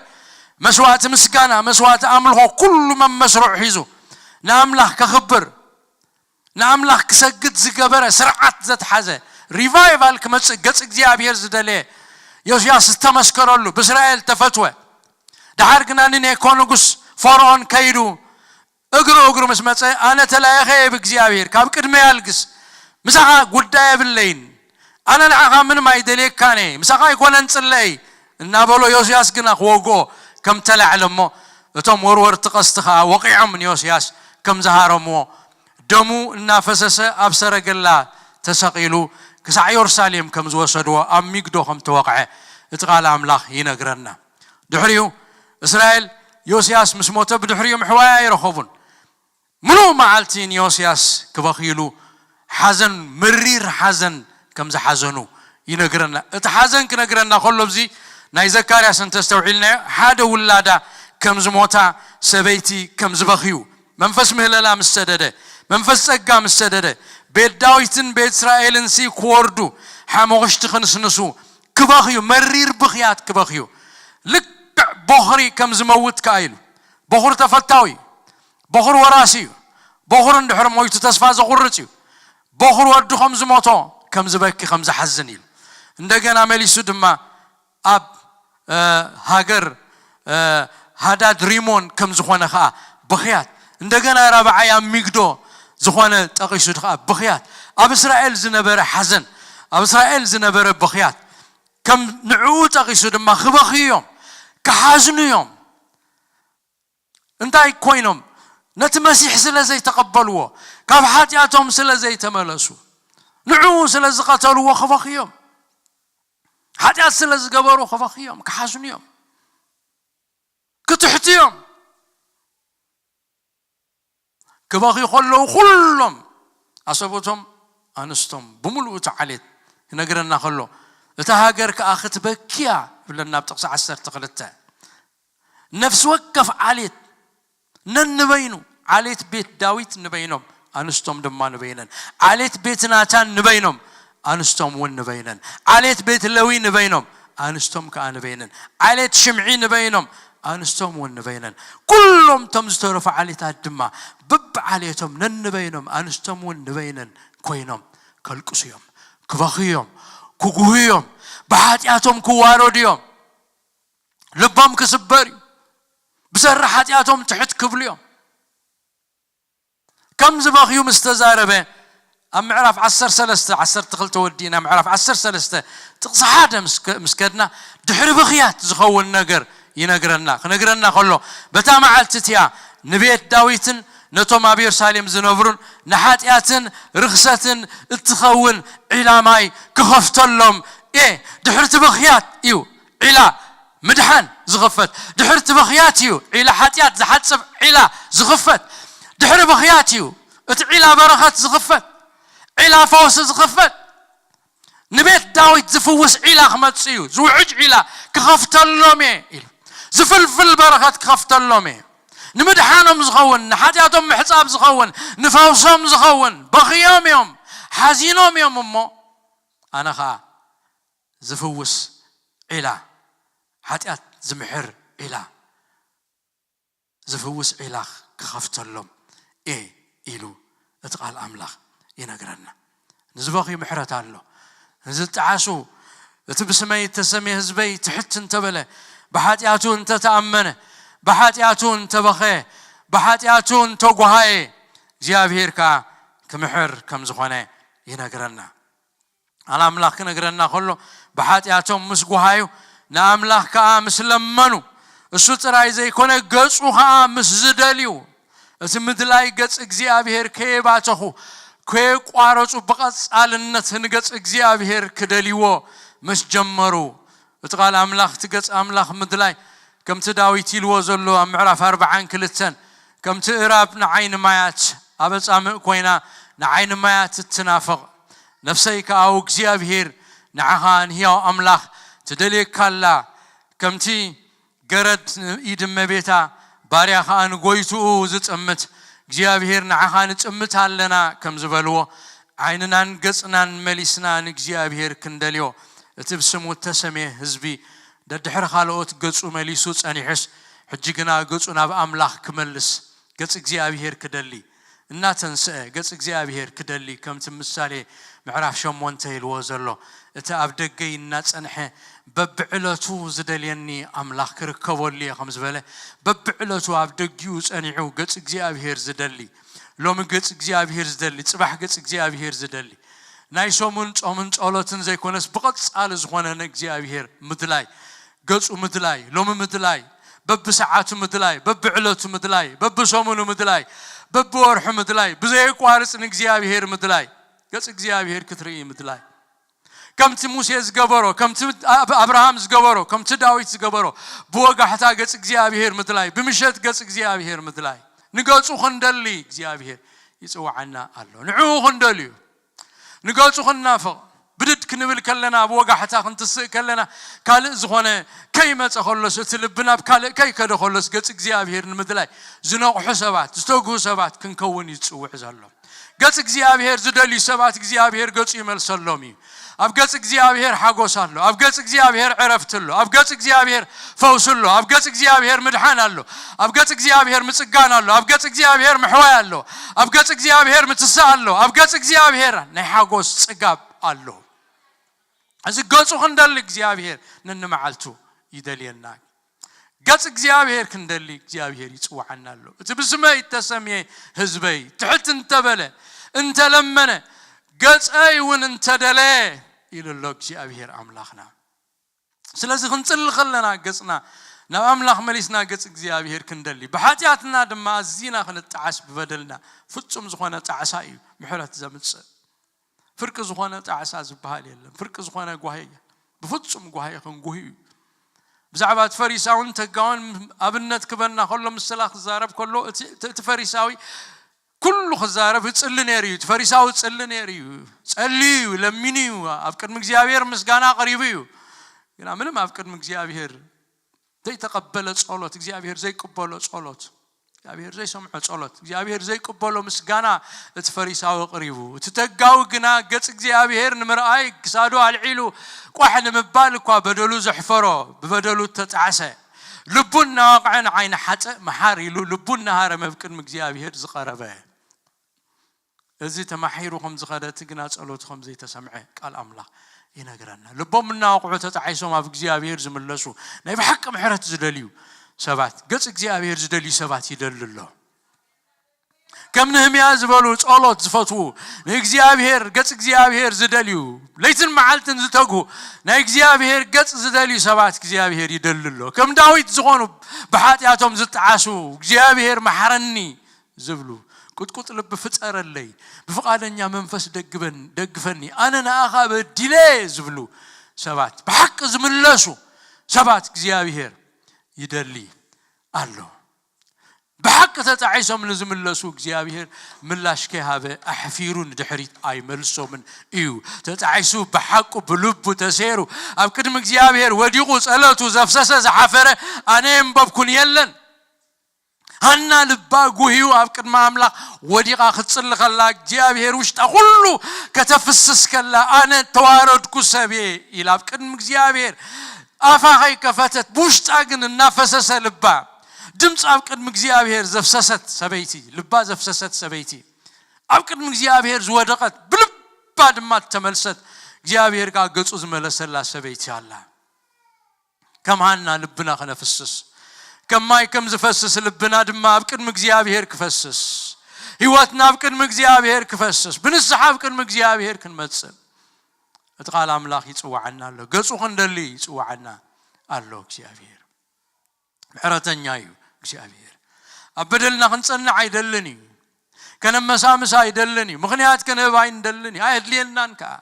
መስዋእቲ ምስጋና፣ መስዋእቲ ኣምልኾ፣ ኩሉ መመስርዑ ሒዙ ንኣምላኽ ከኽብር፣ ንኣምላኽ ክሰግድ ዝገበረ ስርዓት ዘትሓዘ፣ ሪቫይቫል ክመጽእ፣ ገጽ እግዚኣብሔር ዝደለየ ዮስያስ ዝተመስከረሉ፣ ብእስራኤል ተፈትወ። ደሓር ግና ንኔኮ ንጉስ ፈርዖን ከይዱ፣ እግሩ እግሩ ምስ መጸ፣ ኣነ ተላኢኸ እየ ብእግዚኣብሔር፣ ካብ ቅድመይ ኣልግስ፣ ምሳኻ ጉዳይ የብለይን፣ ኣነ ንዓኻ ምንም ኣይደልየካን እየ፣ ምሳኻ ኣይኮነን ጽለይ እናበሎ፣ ዮስያስ ግና ክወግኦ ከም ተላዕለ እሞ፣ እቶም ወርወርቲ ቀስቲ ኸኣ ወቒዖም ንዮስያስ ከም ዝሃረምዎ፣ ደሙ እናፈሰሰ ኣብ ሰረገላ ተሰቒሉ ክሳዕ የሩሳሌም ከም ዝወሰድዎ፣ ኣብ ሚግዶ ከም ተወቕዐ እቲ ቃል ኣምላኽ ይነግረና። ድሕሪኡ እስራኤል፣ ዮስያስ ምስ ሞተ ብድሕሪኡ ምሕዋይ ኣይረኸቡን። ምሉእ መዓልቲ ንዮስያስ ክበኽይሉ፣ ሓዘን፣ መሪር ሓዘን ከም ዝሓዘኑ ይነግረና። እቲ ሓዘን ክነግረና ከሎ፣ ኣብዚ ናይ ዘካርያስ እንተስተውዒልናዮ፣ ሓደ ውላዳ ከም ዝሞታ፣ ሰበይቲ ከም ዝበኽዩ፣ መንፈስ ምህለላ ምስ ሰደደ፣ መንፈስ ጸጋ ምስ ሰደደ፣ ቤት ዳዊትን ቤት እስራኤልን ሲ ክወርዱ፣ ሓመኹሽቲ ክንስንሱ፣ ክበኽዩ፣ መሪር ብኽያት ክበኽዩ። ልክዕ ቦኽሪ ከም ዝመውት ከኣ ኢሉ። ቦኽሪ ተፈታዊ እዩ። ቦኽሪ ወራሲ እዩ። ቦኽሪ እንድሕር ሞይቱ ተስፋ ዘቑርጽ እዩ። ቦኽሪ ወዱ ከም ዝሞቶ ከም ዝበኪ፣ ከም ዝሓዝን ኢሉ። እንደገና መሊሱ ድማ ኣብ፣ እ፣ ሃገር፣ እ፣ ሃዳድ ሪሞን ከም ዝኾነ ኸኣ ብኽያት፣ እንደገና ራብዓይ ኣብ ሚግዶ ዝኾነ ጠቒሱ ኸኣ ብኽያት፣ ኣብ እስራኤል ዝነበረ ሓዘን፣ ኣብ እስራኤል ዝነበረ ብኽያት፣ ከም ንዕኡ ጠቒሱ ድማ ክበኽዩ እዮም፣ ክሓዝኑ እዮም። እንታይ ኮይኖም? ነቲ መሲሕ ስለ ዘይተቐበልዎ፣ ካብ ሓጢኣቶም ስለ ዘይተመለሱ፣ ንዕኡ ስለ ዝቐተልዎ ክበኽዩ እዮም። ሓጢኣት ስለ ዝገበሩ ክበኽዩ እዮም፣ ክሓዝኑ እዮም፣ ክትሕቱ እዮም። ክበኽዩ ከለዉ፣ ኩሎም ኣሰብኡቶም ኣንስቶም ብምሉኡ እቲ ዓሌት ክነግረና ከሎ፣ እታ ሃገር ከኣ ክትበኪያ ይብለና ኣብ ጥቕሲ ዓሰርተ ክልተ። ነፍሲ ወከፍ ዓሌት ነንበይኑ፣ ዓሌት ቤት ዳዊት ንበይኖም፣ ኣንስቶም ድማ ንበይነን፣ ዓሌት ቤት ናታን ንበይኖም፣ ኣንስቶም እውን ንበይነን፣ ዓሌት ቤት ለዊ ንበይኖም፣ ኣንስቶም ከኣ ንበይነን፣ ዓሌት ሽምዒ ንበይኖም፣ ኣንስቶም እውን ንበይነን፣ ኩሎም እቶም ዝተረፉ ዓሌታት ድማ ብብዓሌቶም ነንበይኖም፣ ኣንስቶም እውን ንበይነን ኮይኖም ከልቅሱ እዮም፣ ክበኽዩ እዮም፣ ክጉህዩ እዮም፣ ብሓጢኣቶም ክዋረዱ እዮም። ልቦም ክስበር እዩ። ብሰሪ ሓጢኣቶም ትሕት ክብሉ እዮም። ከም ዝበኽዩ ምስ ተዛረበ፣ ኣብ ምዕራፍ ዓሰርተ ሰለስተ፣ ዓሰርተ ክልተ ወዲእና ምዕራፍ ዓሰርተ ሰለስተ ጥቕሲ ሓደ ምስ ከ-፣ ምስ ከድና፣ ድሕሪ ብኽያት ዝኸውን ነገር ይነግረና። ክነግረና ከሎ፣ በታ መዓልቲ እቲኣ ንቤት ዳዊትን ነቶም ኣብ የሩሳሌም ዝነብሩን ንሓጢኣትን ርኽሰትን እትኸውን ዒላ ማይ ክኸፍተሎም እየ። ድሕሪ እቲ ብኽያት እዩ ዒላ ምድሓን ዝኽፈት። ድሕሪ እቲ ብኽያት እዩ ዒላ ሓጢኣት ዝሓጽብ ዒላ ዝኽፈት። ድሕሪ ብኽያት እዩ እቲ ዒላ በረኸት ዝኽፈት፣ ዒላ ፈውሲ ዝኽፈት። ንቤት ዳዊት ዝፍውስ ዒላ ክመጽእ እዩ። ዝውዕጅ ዒላ ክኸፍተሎም እየ ኢሉ። ዝፍልፍል በረኸት ክኸፍተሎም እየ። ንምድሓኖም ዝኸውን፣ ንሓጢኣቶም ምሕጻብ ዝኸውን፣ ንፈውሶም ዝኸውን በኽዮም እዮም፣ ሓዚኖም እዮም። እሞ ኣነ ኸኣ ዝፍውስ ዒላ፣ ሓጢኣት ዝምሕር ዒላ፣ ዝፍውስ ዒላ ክኸፍተሎም እየ ኢሉ እቲ ቃል ኣምላኽ ይነግረና። ንዝበኽዩ ምሕረት ኣሎ። ንዝጠዓሱ፣ እቲ ብስመይ እተሰምየ ህዝበይ ትሕት እንተበለ፣ ብሓጢኣቱ እንተተኣመነ፣ ብሓጢኣቱ እንተበኸየ፣ ብሓጢኣቱ እንተጓሃየ፣ እግዚኣብሔር ከኣ ክምሕር ከም ዝኾነ ይነግረና። ቃል ኣምላኽ ክነግረና ከሎ፣ ብሓጢኣቶም ምስ ጓሃዩ፣ ንኣምላኽ ከኣ ምስ ለመኑ፣ እሱ ጥራይ ዘይኮነ፣ ገጹ ኸኣ ምስ ዝደልዩ፣ እቲ ምድላይ ገጽ እግዚኣብሔር ከየባተኹ፣ ከየቋረጹ ብቐጻልነት ንገጽ እግዚኣብሔር ክደልይዎ ምስ ጀመሩ፣ እቲ ቃል ኣምላኽ፣ እቲ ገጽ ኣምላኽ ምድላይ፣ ከምቲ ዳዊት ኢልዎ ዘሎ ኣብ ምዕራፍ ኣርብዓን ክልተን፣ ከምቲ እራብ ንዓይኒ ማያት ኣብ ኣጻምእ ኮይና ንዓይኒ ማያት እትናፍቕ፣ ነፍሰይ ከኣ እግዚኣብሔር ንዓኻ ንህያው ኣምላኽ ትደልየካ ኣላ። ከምቲ ገረድ ንኢድ እመቤታ፣ ባርያ ኸኣ ንጎይትኡ ዝጥምት፣ እግዚኣብሔር ንዓኻ ንጥምት ኣለና ከም ዝበልዎ፣ ዓይንናን ገጽናን መሊስና ንእግዚኣብሔር ክንደልዮ፣ እቲ ብስሙ እተሰምየ ህዝቢ፣ ደድሕሪ ካልኦት ገጹ መሊሱ ጸኒሑስ፣ ሕጂ ግና ገጹ ናብ ኣምላኽ ክመልስ፣ ገጽ እግዚኣብሔር ክደሊ፣ እናተንስአ ገጽ እግዚኣብሔር ክደሊ፣ ከምቲ ምሳሌ ምዕራፍ ሸሞንተ ኢልዎ ዘሎ፣ እቲ ኣብ ደገይ እናጸንሐ በብዕለቱ ዝደልየኒ ኣምላኽ ክርከበሉ እየ ከም ዝበለ፣ በብዕለቱ ኣብ ደጊኡ ጸኒዑ ገጽ እግዚኣብሔር ዝደሊ፣ ሎሚ ገጽ እግዚኣብሔር ዝደሊ፣ ጽባሕ ገጽ እግዚኣብሔር ዝደሊ፣ ናይ ሰሙን ጾምን ጸሎትን ዘይኮነስ፣ ብቐጻሊ ዝኾነ ንእግዚኣብሔር ምድላይ፣ ገጹ ምድላይ፣ ሎሚ ምድላይ፣ በብሰዓቱ ምድላይ፣ በብዕለቱ ምድላይ፣ በብሰሙኑ ምድላይ፣ በብወርሑ ምድላይ፣ ብዘየቋርጽ ንእግዚኣብሔር ምድላይ፣ ገጽ እግዚኣብሔር ክትርኢ ምድላይ። ከምቲ ሙሴ ዝገበሮ፣ ከምቲ ኣብ-፣ ኣብርሃም ዝገበሮ፣ ከምቲ ዳዊት ዝገበሮ፣ ብወጋሕታ ገጽ እግዚኣብሔር ምድላይ፣ ብምሸት ገጽ እግዚኣብሔር ምድላይ። ንገጹ ክንደሊ እግዚኣብሔር ይጽውዓና ኣሎ። ንዕኡ ክንደልዩ፣ ንገጹ ክንናፍቕ፣ ብድድ ክንብል ከለና፣ ኣብ ወጋሕታ ክንትስእ ከለና፣ ካልእ ዝኾነ ከይመጸ ከሎስ፣ እቲ ልቢ ናብ ካልእ ከይከደ ከሎስ፣ ገጽ እግዚኣብሔር ንምድላይ ዝነቕሑ ሰባት፣ ዝተግሁ ሰባት ክንከውን እዩ ዝጽውዕ ዘሎ። ገጽ እግዚኣብሔር ዝደልዩ ሰባት፣ እግዚኣብሔር ገጹ ይመልሰሎም እዩ። ኣብ ገጽ እግዚኣብሔር ሓጎስ ኣሎ። ኣብ ገጽ እግዚኣብሔር ዕረፍቲ ኣሎ። ኣብ ገጽ እግዚኣብሔር ፈውሲ ኣሎ። ኣብ ገጽ እግዚኣብሔር ምድሓን ኣሎ። ኣብ ገጽ እግዚኣብሔር ምጽጋን ኣሎ። ኣብ ገጽ እግዚኣብሔር ምሕዋይ ኣሎ። ኣብ ገጽ እግዚኣብሔር ምትሳእ ኣሎ። ኣብ ገጽ እግዚኣብሔር ናይ ሓጎስ ጽጋብ ኣሎ። እዚ ገጹ ክንደሊ እግዚኣብሔር ነንመዓልቱ ይደልየና። ገጽ እግዚኣብሔር ክንደሊ እግዚኣብሔር ይጽውዓና ኣሎ። እቲ ብስመይ እተሰምየ ህዝበይ ትሕት እንተበለ፣ እንተለመነ፣ ገጸይ እውን እንተደለየ ኢሉ ኣሎ እግዚኣብሔር ኣምላኽና። ስለዚ ክንጽሊ ከለና ገጽና ናብ ኣምላኽ መሊስና ገጽ እግዚኣብሔር ክንደሊ፣ ብሓጢኣትና ድማ ኣዚና ክንጠዓስ፣ ብበደልና ፍጹም ዝኾነ ጣዕሳ እዩ ምሕረት ዘምጽእ። ፍርቂ ዝኾነ ጣዕሳ ዝበሃል የለን። ፍርቂ ዝኾነ ጓሂ፣ ብፍጹም ጓሂ ክንጉሂ እዩ። ብዛዕባ እቲ ፈሪሳውን ተጋውን ኣብነት ክበና ከሎ፣ ምስላ ክዛረብ ከሎ፣ እቲ፣ እቲ፣ እቲ ፈሪሳዊ ኩሉ ክዛረብ ይጽሊ ነይሩ እዩ። እቲ ፈሪሳዊ ይጽሊ ነይሩ እዩ። ጸልዩ እዩ፣ ለሚኑ እዩ። ኣብ ቅድሚ እግዚኣብሔር ምስጋና ኣቕሪቡ እዩ። ግና ምንም ኣብ ቅድሚ እግዚኣብሔር ዘይተቐበለ ጸሎት፣ እግዚኣብሔር ዘይቅበሎ ጸሎት፣ እግዚኣብሔር ዘይሰምዖ ጸሎት፣ እግዚኣብሔር ዘይቅበሎ ምስጋና እቲ ፈሪሳዊ ኣቕሪቡ። እቲ ተጋዊ ግና ገጽ እግዚኣብሔር ንምርኣይ ክሳዱ ኣልዒሉ ቋሕ ንምባል እኳ በደሉ ዘሕፈሮ፣ ብበደሉ እተጣዕሰ፣ ልቡ እናወቕዐ ንዓይ ንሓጥእ መሓር ኢሉ ልቡ እናሃረመ ኣብ ቅድሚ እግዚኣብሔር ዝቐረበ። እዚ ተማሒሩ ከም ዝኸደ፣ እቲ ግና ጸሎቱ ከም ዘይተሰምዐ ቃል ኣምላኽ ይነግረና። ልቦም እናወቕዑ ተጣዒሶም ኣብ እግዚኣብሔር ዝምለሱ፣ ናይ ብሓቂ ምሕረት ዝደልዩ ሰባት፣ ገጽ እግዚኣብሔር ዝደልዩ ሰባት ይደሊ ኣሎ። ከም ነህምያ ዝበሉ ጸሎት ዝፈትዉ፣ ንእግዚኣብሔር፣ ገጽ እግዚኣብሔር ዝደልዩ፣ ለይትን መዓልትን ዝተግሁ፣ ናይ እግዚኣብሔር ገጽ ዝደልዩ ሰባት እግዚኣብሔር ይደሊ ኣሎ። ከም ዳዊት ዝኾኑ፣ ብሓጢኣቶም ዝጠዓሱ፣ እግዚኣብሔር መሓረኒ ዝብሉ፣ ቁጥቁጥ ልቢ ፍጠረለይ፣ ብፍቓደኛ መንፈስ ደግበን-፣ ደግፈኒ፣ ኣነ ንኣኻ በዲለ ዝብሉ ሰባት፣ ብሓቂ ዝምለሱ ሰባት እግዚኣብሔር ይደሊ ኣሎ። ብሓቂ ተጣዒሶም ንዝምለሱ እግዚኣብሔር ምላሽ ከይሃበ ኣሕፊሩ ንድሕሪት ኣይመልሶምን እዩ። ተጣዒሱ ብሓቁ ብልቡ ተሰይሩ ኣብ ቅድሚ እግዚኣብሔር ወዲቑ ጸለቱ ዘፍሰሰ ዝሓፈረ ኣነ የንበብኩን የለን። ሃና ልባ ጉህዩ ኣብ ቅድሚ ኣምላኽ ወዲቓ ክትጽሊ ከላ እግዚኣብሔር ውሽጣ ኩሉ ከተፍስስ ከላ ኣነ ተዋረድኩ ሰብየ ኢላ ኣብ ቅድሚ እግዚኣብሔር ኣፋ ከይከፈተት ብውሽጣ ግን እናፈሰሰ ልባ ድምፂ ኣብ ቅድሚ እግዚኣብሔር ዘፍሰሰት ሰበይቲ ልባ ዘፍሰሰት ሰበይቲ ኣብ ቅድሚ እግዚኣብሔር ዝወደቐት ብልባ ድማ ተመልሰት እግዚኣብሔር ከዓ ገፁ ዝመለሰላ ሰበይቲ ኣላ። ከም ሃና ልብና ክነፍስስ ከም ማይ ከም ዝፈስስ ልብና ድማ ኣብ ቅድሚ እግዚኣብሔር ክፈስስ ህይወትና ኣብ ቅድሚ እግዚኣብሔር ክፈስስ ብንስሓ ኣብ ቅድሚ እግዚኣብሔር ክንመጽእ እቲ ቃል ኣምላኽ ይጽዋዓና ኣሎ። ገጹ ክንደሊ ይጽዋዓና ኣሎ። እግዚኣብሔር ምሕረተኛ እዩ። እግዚኣብሔር ኣብ በደልና ክንጸንዕ ኣይደልን እዩ። ከነመሳምስ ኣይደልን እዩ። ምኽንያት ክንህብ ኣይንደልን እዩ። ኣየድልየናን ከዓ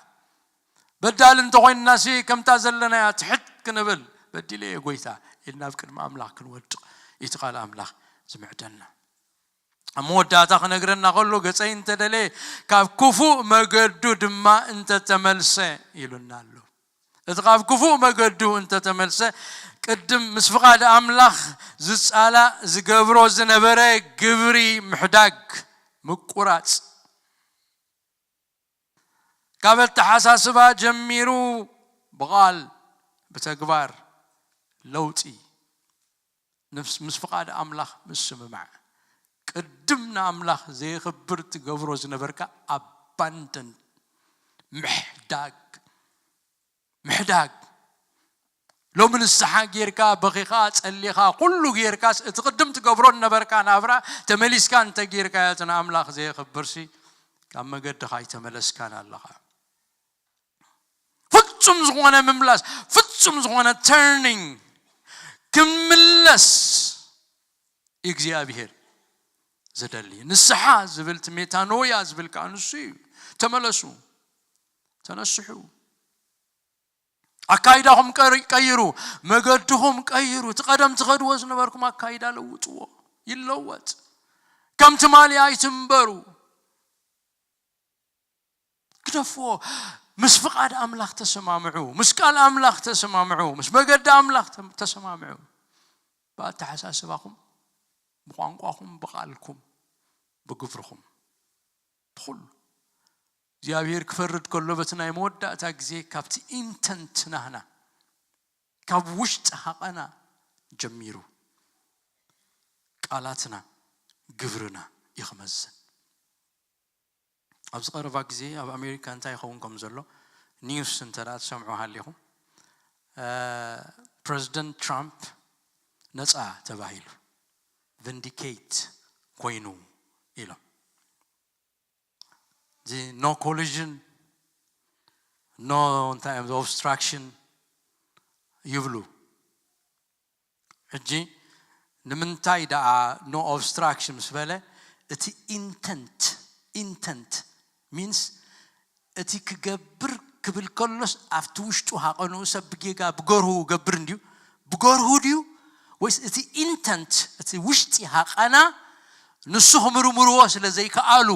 በዳል እንተኾይንናሲ ከምታ ዘለናያ ትሕት ክንብል በዲለ እየ ጎይታ ኢልና ኣብ ቅድሚ ኣምላኽ ክንወድቕ እቲ ቃል ኣምላኽ ዝምዕደና። ኣብ መወዳእታ ክነግረና ከሎ ገጸይ እንተደለየ ካብ ክፉእ መገዱ ድማ እንተተመልሰ ኢሉና ኣሎ። እቲ ካብ ክፉእ መገዱ እንተተመልሰ ቅድም ምስ ፍቓድ ኣምላኽ ዝጻላእ ዝገብሮ ዝነበረ ግብሪ ምሕዳግ ምቁራጽ ካብ ኣተሓሳስባ ጀሚሩ ብቓል ብተግባር ለውጢ ምስ ፍቓድ ኣምላኽ ምስምማዕ ቅድም ንኣምላኽ ዘየኽብር ትገብሮ ዝነበርካ ኣባንደን ምሕዳግ ምሕዳግ ሎሚ ንስሓ ጌርካ በኺኻ ጸሊኻ ኩሉ ጌርካስ እቲ ቅድም ትገብሮ ነበርካ ናብራ ተመሊስካ እንተ ጌርካዮ እቲ ንኣምላኽ ዘየኽብርሲ ካብ መገድኻ ኣይተመለስካን ኣለኻ። ፍጹም ዝኾነ ምምላስ ፍጹም ዝኾነ turning ክምለስ እግዚኣብሔር ዝደሊ ንስሓ ዝብል እቲ ሜታኖያ ዝብል ከዓ ንሱ እዩ። ተመለሱ፣ ተነስሑ፣ ኣካይዳኹም ቀይሩ፣ መገድኹም ቀይሩ፣ እቲ ቀደም ትኸድዎ ዝነበርኩም ኣካይዳ ለውጥዎ፣ ይለወጥ። ከም ትማሊ ኣይትንበሩ። ግደፍዎ። ምስ ፍቓድ ኣምላኽ ተሰማምዑ፣ ምስ ቃል ኣምላኽ ተሰማምዑ፣ ምስ መገዲ ኣምላኽ ተሰማምዑ። ብኣተሓሳስባኹም፣ ብቋንቋኹም፣ ብቓልኩም፣ ብግብርኹም፣ ብኹሉ እግዚኣብሔር ክፈርድ ከሎ በቲ ናይ መወዳእታ ግዜ ካብቲ intent ናህና ካብ ውሽጢ ሃቐና ጀሚሩ ቃላትና ግብርና እዩ ክመዝን። ኣብዚ ቀረባ ግዜ ኣብ ኣሜሪካ እንታይ ይኸውን ከም ዘሎ ኒውስ እንተ ትሰምዑ ሃሊኹም ፕረዚደንት ትራምፕ ነፃ ተባሂሉ ቪንዲኬት ኮይኑ ኢሎም። እዚ no collusion no እንታይ እዮም obstruction ይብሉ። ሕጂ ንምንታይ ደኣ no obstruction ምስ በለ እቲ intent intent means እቲ ክገብር ክብል ከሎስ ኣብቲ ውሽጡ ሃቐንኡ ሰብ ብጌጋ ብገርሁ ገብር እንድዩ ብገርሁ ድዩ ወይስ እቲ intent እቲ ውሽጢ ሃቐና ንሱ ክምርምርዎ ስለ ዘይከኣሉ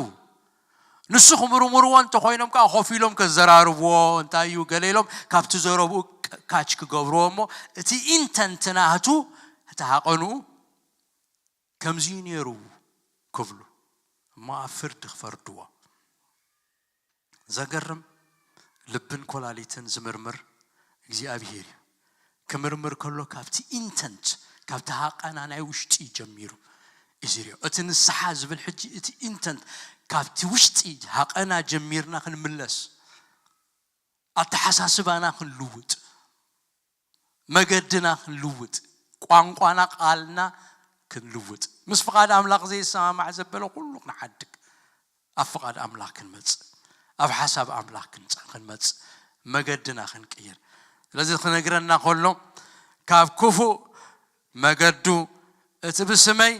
ንሱ ክምርምርዎ እንተኾይኖም ከዓ ኮፍ ኢሎም ከዘራርብዎ እንታይ እዩ ገለ ኢሎም ካብቲ ዘረብኡ ካች ክገብርዎ እሞ እቲ intent ናህቱ እቲ ሃቐንኡ ከምዚ እዩ ነይሩ ክብሉ እሞ ኣብ ፍርዲ ክፈርድዎ። ዘገርም ልብን ኮላሊትን ዝምርምር እግዚኣብሄር እዩ። ክምርምር ከሎ ካብቲ intent ካብቲ ሃቐና ናይ ውሽጢ ጀሚሩ እዩ ዝሪኦ። እቲ ንስሓ ዝብል ሕጂ እቲ intent ካብቲ ውሽጢ ሃቐና ጀሚርና ክንምለስ ኣተሓሳስባና ክንልውጥ መገድና ክንልውጥ ቋንቋና ቃልና ክንልውጥ ምስ ፍቓድ ኣምላኽ ዘይሰማማዕ ዘበለ ኩሉ ክንሓድግ ኣብ ፍቓድ ኣምላኽ ክንመጽእ ኣብ ሓሳብ ኣምላኽ ክንመጽእ መገድና ክንቅይር ስለዚ ክነግረና ከሎ ካብ ክፉእ መገዱ እቲ ብስመይ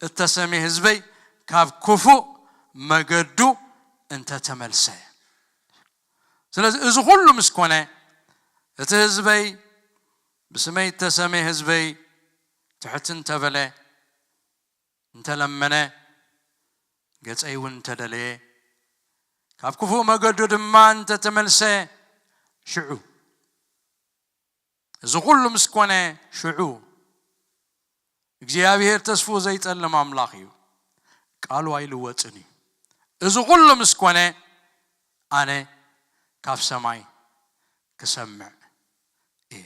እተሰምየ ህዝበይ ካብ ክፉእ መገዱ እንተተመልሰ ስለዚ እዚ ኩሉ ምስ ኮነ እቲ ህዝበይ ብስመይ እተሰምየ ህዝበይ ትሕት እንተበለ እንተለመነ ገጸይ እውን እንተደለየ ካብ ክፉእ መገዱ ድማ እንተተመልሰ ሽዑ እዚ ኩሉ ምስ ኮነ ሽዑ እግዚኣብሔር ተስፍኡ ዘይጠልም ኣምላኽ እዩ። ቃሉ ኣይልወጥን እዩ። እዚ ኩሉ ምስ ኮነ ኣነ ካብ ሰማይ ክሰምዕ እየ።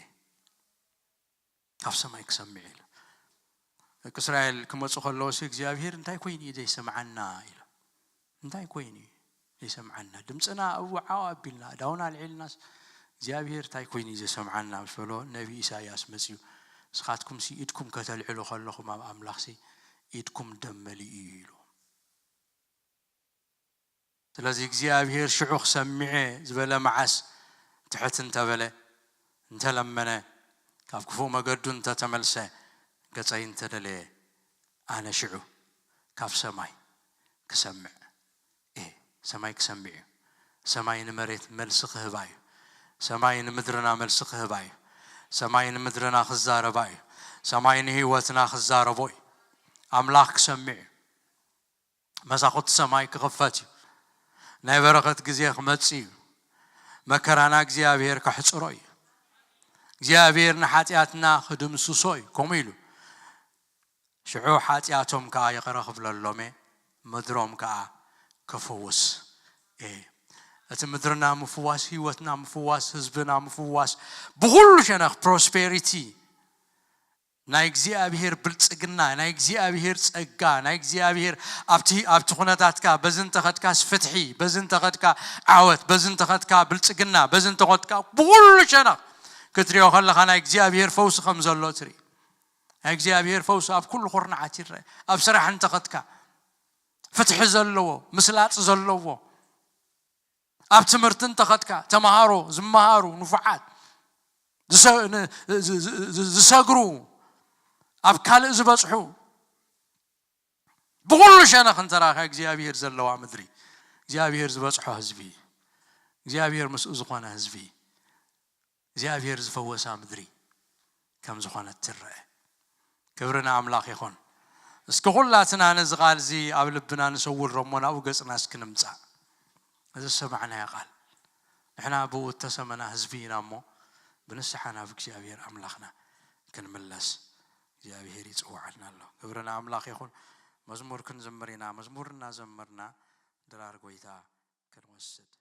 ካብ ሰማይ ክሰምዕ ኢሉ። ደቂ እስራኤል ክመፁ ከለዉ ሲ እግዚኣብሔር እንታይ ኮይኑ እዩ ዘይሰምዓና ኢሉ። እንታይ ኮይኑ እዩ ዘይሰምዓና? ድምፅና እወ ዓው ኣቢልና፣ ዳውና ኣልዒልናስ እግዚኣብሔር እንታይ ኮይኑ እዩ ዘይሰምዓና ምስ በሎ ነቢ ኢሳያስ መፅዩ። ንስኻትኩም ሲ ኢድኩም ከተልዕሉ ከለኹም ኣብ ኣምላኽ ሲ ኢድኩም ደም መሊኡ እዩ ኢሉ። ስለዚ እግዚኣብሔር ሽዑ ክሰምዕ ዝበለ መዓስ ትሕት እንተበለ፣ እንተለመነ፣ ካብ ክፉእ መገዱ እንተተመልሰ፣ ገጸይ እንተደለየ፣ ኣነ ሽዑ ካብ ሰማይ ክሰምዕ እየ። ሰማይ ክሰምዕ እዩ። ሰማይ ንመሬት መልሲ ክህባ እዩ። ሰማይ ንምድርና መልሲ ክህባ እዩ። ሰማይ ንምድርና ክዛረባ እዩ። ሰማይ ንህይወትና ክዛረቦ እዩ። ኣምላኽ ክሰምዕ እዩ። መሳኹቲ ሰማይ ክኽፈት እዩ። ናይ በረኸት ግዜ ክመጽእ እዩ። መከራና እግዚኣብሔር ከሕጽሮ እዩ። እግዚኣብሔር ንሓጢኣትና ክድምስሶ እዩ። ከምኡ ኢሉ ሽዑ ሓጢኣቶም ከኣ ይቕረ ክብለሎም እየ፣ ምድሮም ከኣ ክፍውስ እየ። እቲ ምድርና ምፍዋስ፣ ህይወትና ምፍዋስ፣ ህዝብና ምፍዋስ፣ ብኹሉ ሸነኽ ፕሮስፔሪቲ ናይ እግዚኣብሔር ብልጽግና፣ ናይ እግዚኣብሔር ጸጋ፣ ናይ እግዚኣብሔር ኣብቲ ኣብቲ ኩነታትካ በዚ እንተኸድካስ ፍትሒ፣ በዚ እንተኸድካ ዓወት፣ በዚ እንተኸድካ ብልጽግና፣ በዚ እንተኸድካ ብኹሉ ሸነኽ ክትሪኦ ከለኻ ናይ እግዚኣብሔር ፈውሲ ከም ዘሎ ትርኢ። ናይ እግዚኣብሔር ፈውሲ ኣብ ኩሉ ኩርናዓት ይረአ። ኣብ ስራሕ እንተኸድካ ፍትሒ ዘለዎ፣ ምስላጥ ዘለዎ፣ ኣብ ትምህርቲ እንተኸድካ ተምሃሮ ዝመሃሩ ንፉዓት ዝሰ- ን- ዝ- ዝ- ዝ- ዝሰግሩ ኣብ ካልእ ዝበጽሑ ብኹሉ ሸነኽ እንተራኸ እግዚኣብሔር ዘለዋ ምድሪ እግዚኣብሔር ዝበጽሖ ህዝቢ እግዚኣብሔር ምስኡ ዝኾነ ህዝቢ እግዚኣብሔር ዝፈወሳ ምድሪ ከም ዝኾነት ትረአ። ክብሪ ንኣምላኽ ይኹን። እስኪ ኩላትና ነዚ ቃል እዚ ኣብ ልብና ንሰውሮ እሞ ናብኡ ገጽና እስኪ ንምጻእ። እዚ ዝሰማዕናዮ ቃል ንሕና ብኡ እተሰመና ህዝቢ ኢና እሞ ብንስሓ ናብ እግዚኣብሔር ኣምላኽና ክንምለስ እግዚኣብሔር ይጽውዓልና ኣሎ። ክብሪ ንኣምላኽ ይኹን። መዝሙር ክንዝምር ኢና። መዝሙር እናዘመርና ድራር ጎይታ ክንወስድ